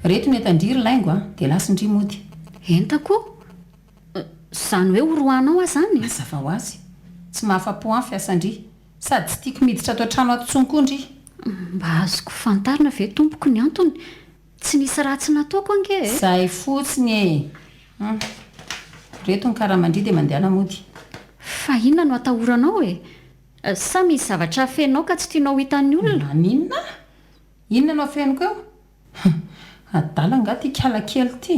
Reto ny entan-dry ry laingo a! Dia lasa ndry mody. Entako? Izany hoe horoahanao aho izany? Mazava ho azy. Tsy mahafa-po ahy ny fiasan-dry. Sady tsy tiako miditra ato an-trano ato intsony koa ndry. Mba azoko fantarina ve tompoko ny antony? Tsy nisy ratsy nataoko ange e! Zay fotsiny e! Hum. Reto ny karaman-dry dia mandehana mody. Fa inona no atahoranao e? Sa misy zavatra afeninao ka tsy tianao ho hitan'ny olona? Maninona? Inona no afeniko eo? Hum! Adala angaha ity kala kely ity?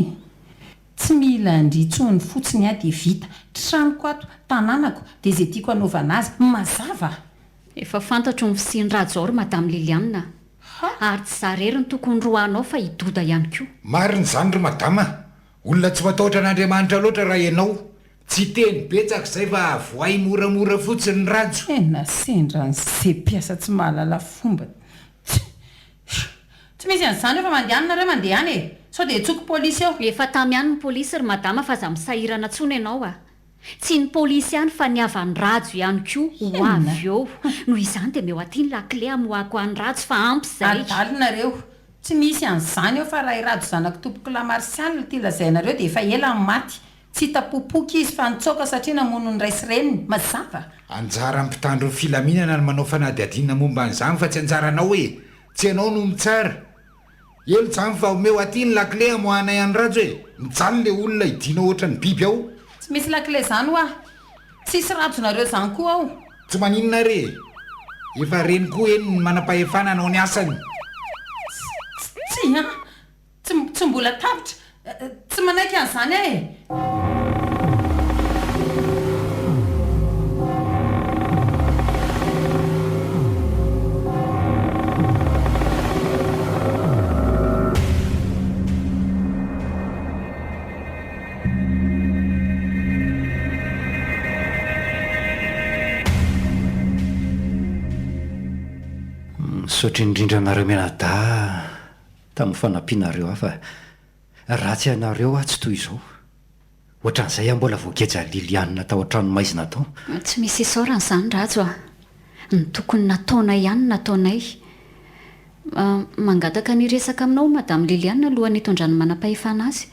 Tsy mila an-dry intsony fotsiny aho dia vita. Tranoko ato, tanànako, dia izay tiako hanaovana azy. Mazava! Efa fantatro ny fisian'i Rajao ry Madame Liliane a! Ary tsy za rery no tokony roahanao fa i Doda ihany koa. Marina izany ry Madama a! Olona tsy matahotra an'Andriamanitra loatra raha ianao. Tsy teny betsaka izay fa avoay moramora fotsiny Rajo. Tena sendra an'ze mpiasa tsy mahalala fomba. Tsy misy an'izany eo fa mandehana nareo mandehana e! Sao dia antsoiko polisy eo. Efa tamy ihany ny polisy ry madama fa aza misahirana tsony ianao a! Tsy ny polisy ihany fa ny havan'i Rajo ihany koa ho avy eo. Noho izany dia meo aty ny lakile hamoahako an'i Rajo fa ampy izay. Adala nareo. Tsy misy an'izany eo fa raha i Rajo zanak'i tompokolahy Martial ity lazainareo dia efa ela no maty. Tsy hita popoka izy fa nitsoaka satria namono ny ray sy reniny. Mazava? Anjaran'ny mpitandro ny filaminana ny manao fanadihadiana momba an'izany fa tsy anjaranao e! Tsy ianao no mitsara! Ela izany fa omeo aty ny lakile hamoahanay an'i Rajo e! Mijaly le olona hidiana ohatran'ny biby ao. Tsy misy lakile zany hoa! Tsisy rajonareo zany koa ao! Tsy maninona re e! Efa reny koa eny ny manam-pahefana hanao ny asany. Tsia an! Tsy tsy mbola tapitra! Tsy manaiky an'izany aho e! Misaotra indrindra anareo mianadahy tamin'ny fanampianareo ahy fa raha tsy ianareo aho tsy toy izao. Ohatran'izay aho mbola voageja Liliane tao an-tranomaizina tao. Tsy misy isaorana izany Rajo a! Ny tokony nataonay ihany no nataonay. Mangataka ny hiresaka aminao Madame Liliane alohan'ny hitondran'ny manam-pahefana azy.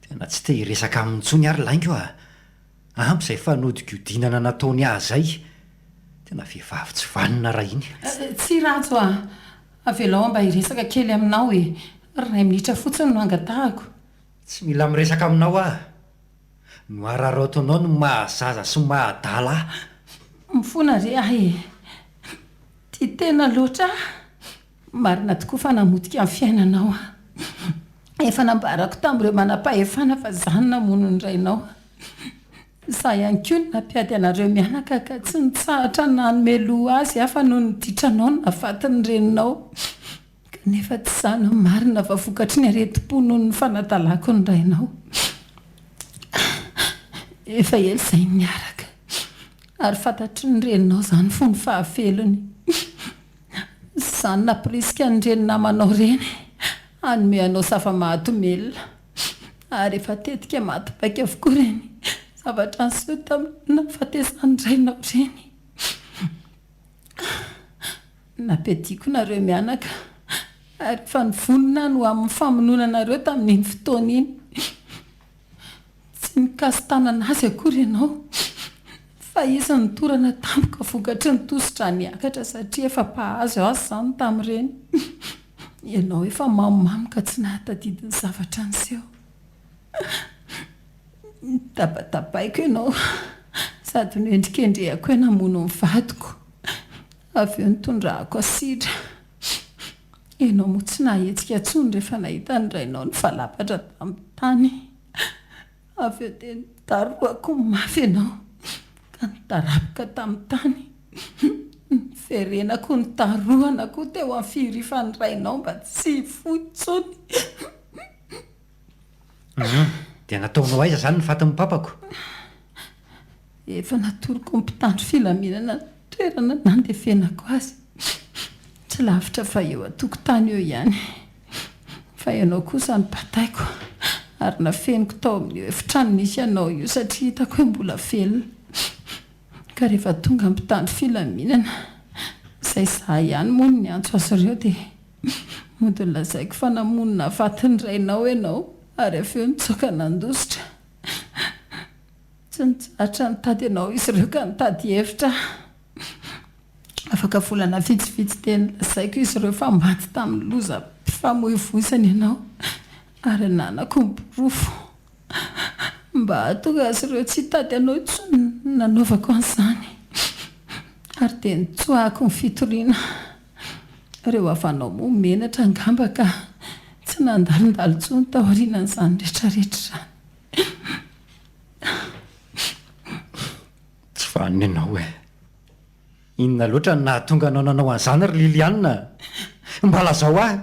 Tena tsy te hiresaka aminy intsony aho ry laingo a! Ampy izay fanodikodinana nataony ahy izay. Tena vehivavy tsy vanona raha iny. Tsia Rajo a! Avelao aho mba hiresaka kely aminao e! Iray minitra fotsiny no angatahako. Tsy mila miresaka aminao aho. Noararaotinao ny maha zaza sy maha adala ahy. Mifona re aho e! Tia tena loatra aho. Marina tokoa fa namotika ny fiainanao aho. Efa nambarako tamin'ireo manam-pahefana fa izaho no namono ny rainao. Izaho ihany koa no nampiady anareo mianaka ka tsy nitsahatra nanome loha azy aho fa noho ny ditranao no nahafaty ny reninao. Kanefa tsy izany no marina fa vokatry ny aretim-po noho ny fanadalako ny rainao. Efa ela izay no niaraka ary fantatry ny reninao izany fony fahavelony. Izany nampirisika an'ireny namanao ireny hanome anao zava-mahadomelina. Ary efa tetika maty paika avokoa ireny zavatra niseho tamin'ny nahafatesan'ny rainao ireny. Nampiadiako nareo mianaka ary efa nivonona aho ny ho amin'ny famonoana anareo tamin'iny fotoana iny. Tsy nikasi-tanana azy akory ianao fa izy no nitorana tampoka vokatry ny tosidra niakatra satria efa mpahazo azy izany tamin'ireny. Ianao efa mamomamo ka tsy nahatadidy ny zavatra niseho. Notabatabaiko ianao sady noendrikendrehako hoe namono ny vadiko, avy eo nitondrako asidra. Ianao moa tsy nahahetsika intsony rehefa nahita ny rainao nivalapatra tamin'ny tany. Avy eo dia nodarohako mafy ianao ka nidaraboka tamin'ny tany. Niverenako nodarohana koa teo amin'ny fihirifan'ny rainao mba tsy hifoha intsony. Hum, dia nataonao aiza izany ny fatin'ny papako? Efa natoroko ny mpitandro filaminana ny toerana nandefenako azy. Tsy lavitra fa eo an-tokotany eo ihany. Fa ianao kosa nobataiko ary nafeniko tao amin'io efitrano nisy anao io satria hitako hoe mbola velona. Ka rehefa tonga ny mpitandro filaminana, izay izaho ihany moa no niantso azy ireo dia mody nolazaiko fa namono nahafaty ny rainao ianao ary avy eo nitsoaka nandositra. Tsy nitsahatra nitady anao izy ireo ka nitady hevitra. Afaka volana vitsivitsy dia nolazaiko izy ireo fa maty tamin'ny lozam-pifamoivoizana ianao ary ananako ny porofo. Mba hahatonga azy ireo tsy hitady anao intsony no nanaovako an'izany. Ary dia nitsoahako ny fitoriana. Ireo havanao moa menatra angamba ka tsy nandalondalo intsony taorianan'izany rehetrarehetra izany. Tsy vanona ianao e! Inona loatra no nahatonga anao nanao an'izany ry Liliane a? Mba lazao ahy!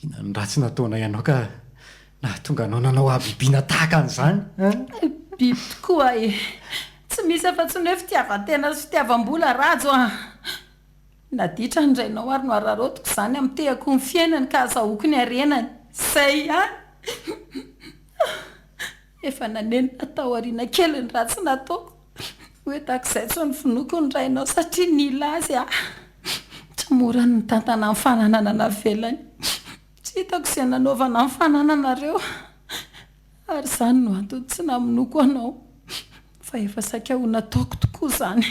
Inona no ratsy nataonay anao ka nahatonga anao nanao habibiana tahaka an'izany an? Biby tokoa e! Tsy misy afa-tsy ny hoe fitiavan-tena sy fitiavam-bola Rajo a! Naditra ny rainao ary noararaotiko izany hamotehako ny fiainany ka hazahoako ny harenany. Izay ihany! Efa nanenina tao aoriana kely ny ratsy nataoko. Hoe tahak'izay tsy novonoiko ny rainao satria nila azy aho. Tsy mora ny mitantana ny fananana navelany. Tsy hitako izay nanaovana ny fanananareo. Ary izany no antony tsy namonoako anao. Fa efa saika ho nataoko tokoa izany.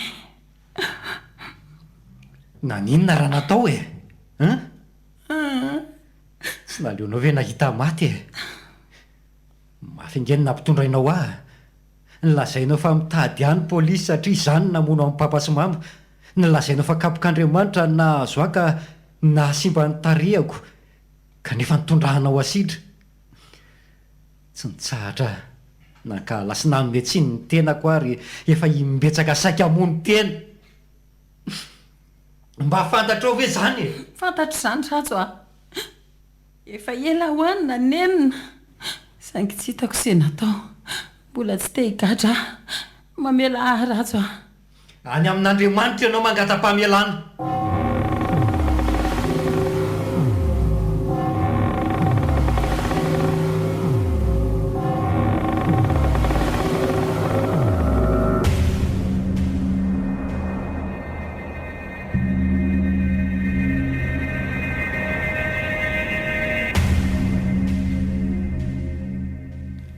Naninona raha natao e? Hein? Tsy naleonao ve nahita maty e? Mafy ange ny nampitondrainao ahy. Nolazainao fa mitady ahy ny polisy satria izaho no namono an'i papa sy mama. Nolazainao fa kapok'Andriamanitra no nahazo ahy ka nahasimba ny tarehiko kanefa nitondrahanao asidra. Tsy nitsahatra nankahala sy nanome tsiny ny tenako aho ary efa imbetsaka saika hamono tena. Mba fantatrao ve izany e? Fantatro izany Rajo a! Efa ela aho any nanenina saingy tsy hitako izay natao. Mbola tsy te higadra aho. Mamela ahy Rajo a! Any amin'Andriamanitra ianao mangata-pamelana.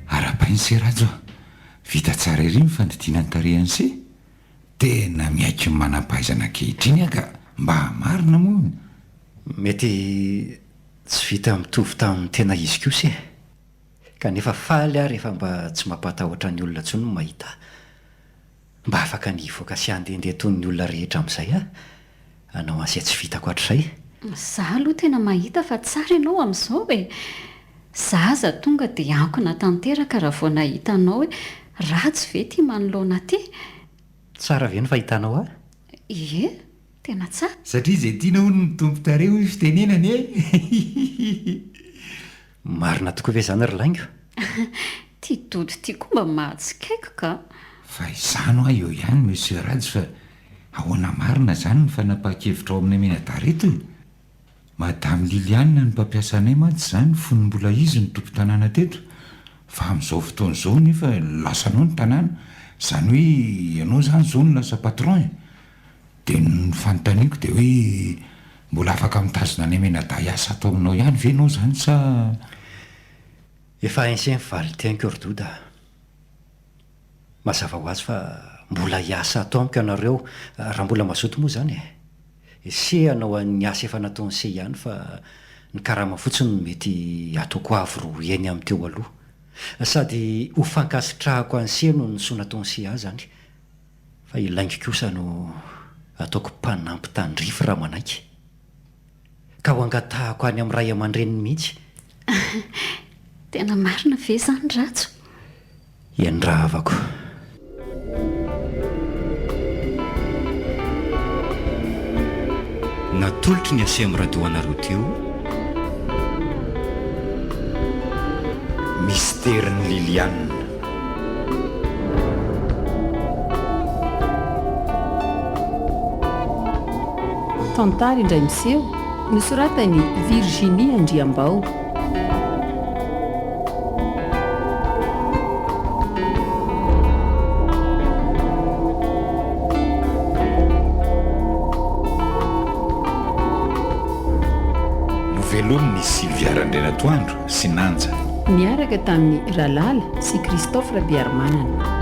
Arahabaina se Rajo a! Vita tsara ery ny fandidiana ny tarehin'i se! Tena miaiky ny manam-pahaizana ankehitriny aho ka! Mba marina moa? Mety tsy vita mitovy tamin'ny tena izy kosa e! Kanefa faly aho rehefa mba tsy mampatahotra ny olona intsony ny mahita ahy. Mba afaka ny hivoaka sy handehandeha toy ny olona rehetra amin'izay aho, hanao an'izay tsy vitako hatrizay. Za aloha tena mahita fa tsara ianao amin'izao e! Za aza tonga dia ankona tanteraka raha vao nahita anao hoe ratsy ve ity manoloana ity? Tsara ve ny fahitanao ahy? Ie, tena tsara. Satria izay tiana hono no tompon-tarehy hoy fitenenana e! Marina tokoa ve izany ry laingo? Ty dodo ty koa mba mahatsikaiky ka! Fa izany hoa eo ihany Monsieur Raj fa ahoana marina izany ny fanapahan-kevitra ao aminay mianadahy reto e? Madame Liliane no mpampiasa anay mantsy izany fony mbola izy no tompon-tanàna teto fa amin'izao fotoana izao nefa lasanao ny tanàna, izany hoe ianao izany izao no lasa patron e! Dia ny fanontaniako dia hoe mbola afaka mitazona anay mianadahy hiasa ato aminao ihany ve ianao izany sa. Efa hainse ny valin-teniko ry Doda a! Mazava ho azy fa mbola hiasa ato amiko ianareo raha mbola mazoto moa izany e! Se hanao an'ny asa efa nataon'i se ihany fa ny karama fotsiny no mety hataoko avo roa heny amin'ny teo aloha. Sady ho fankasitrahako an'i se noho ny soa nataon'i se ahy izany. Fa i Laingo kosa no ataoko mpanampy tandrify raha manaiky. Ka ho angatahako any amin'ny ray aman-dreniny mihitsy. Tena marina ve izany Rajo? Eny rahavako. Natolotry ny Aceem Radio anareo teo. Misterin'i Liliane. Tantara indray miseho, nosoratan'i Virginie Andriambao. Novelomin'i Sylvia Randrianatoandro sy Nanja. Niaraka tamin'i Ralala sy Christophe Rabearimanana.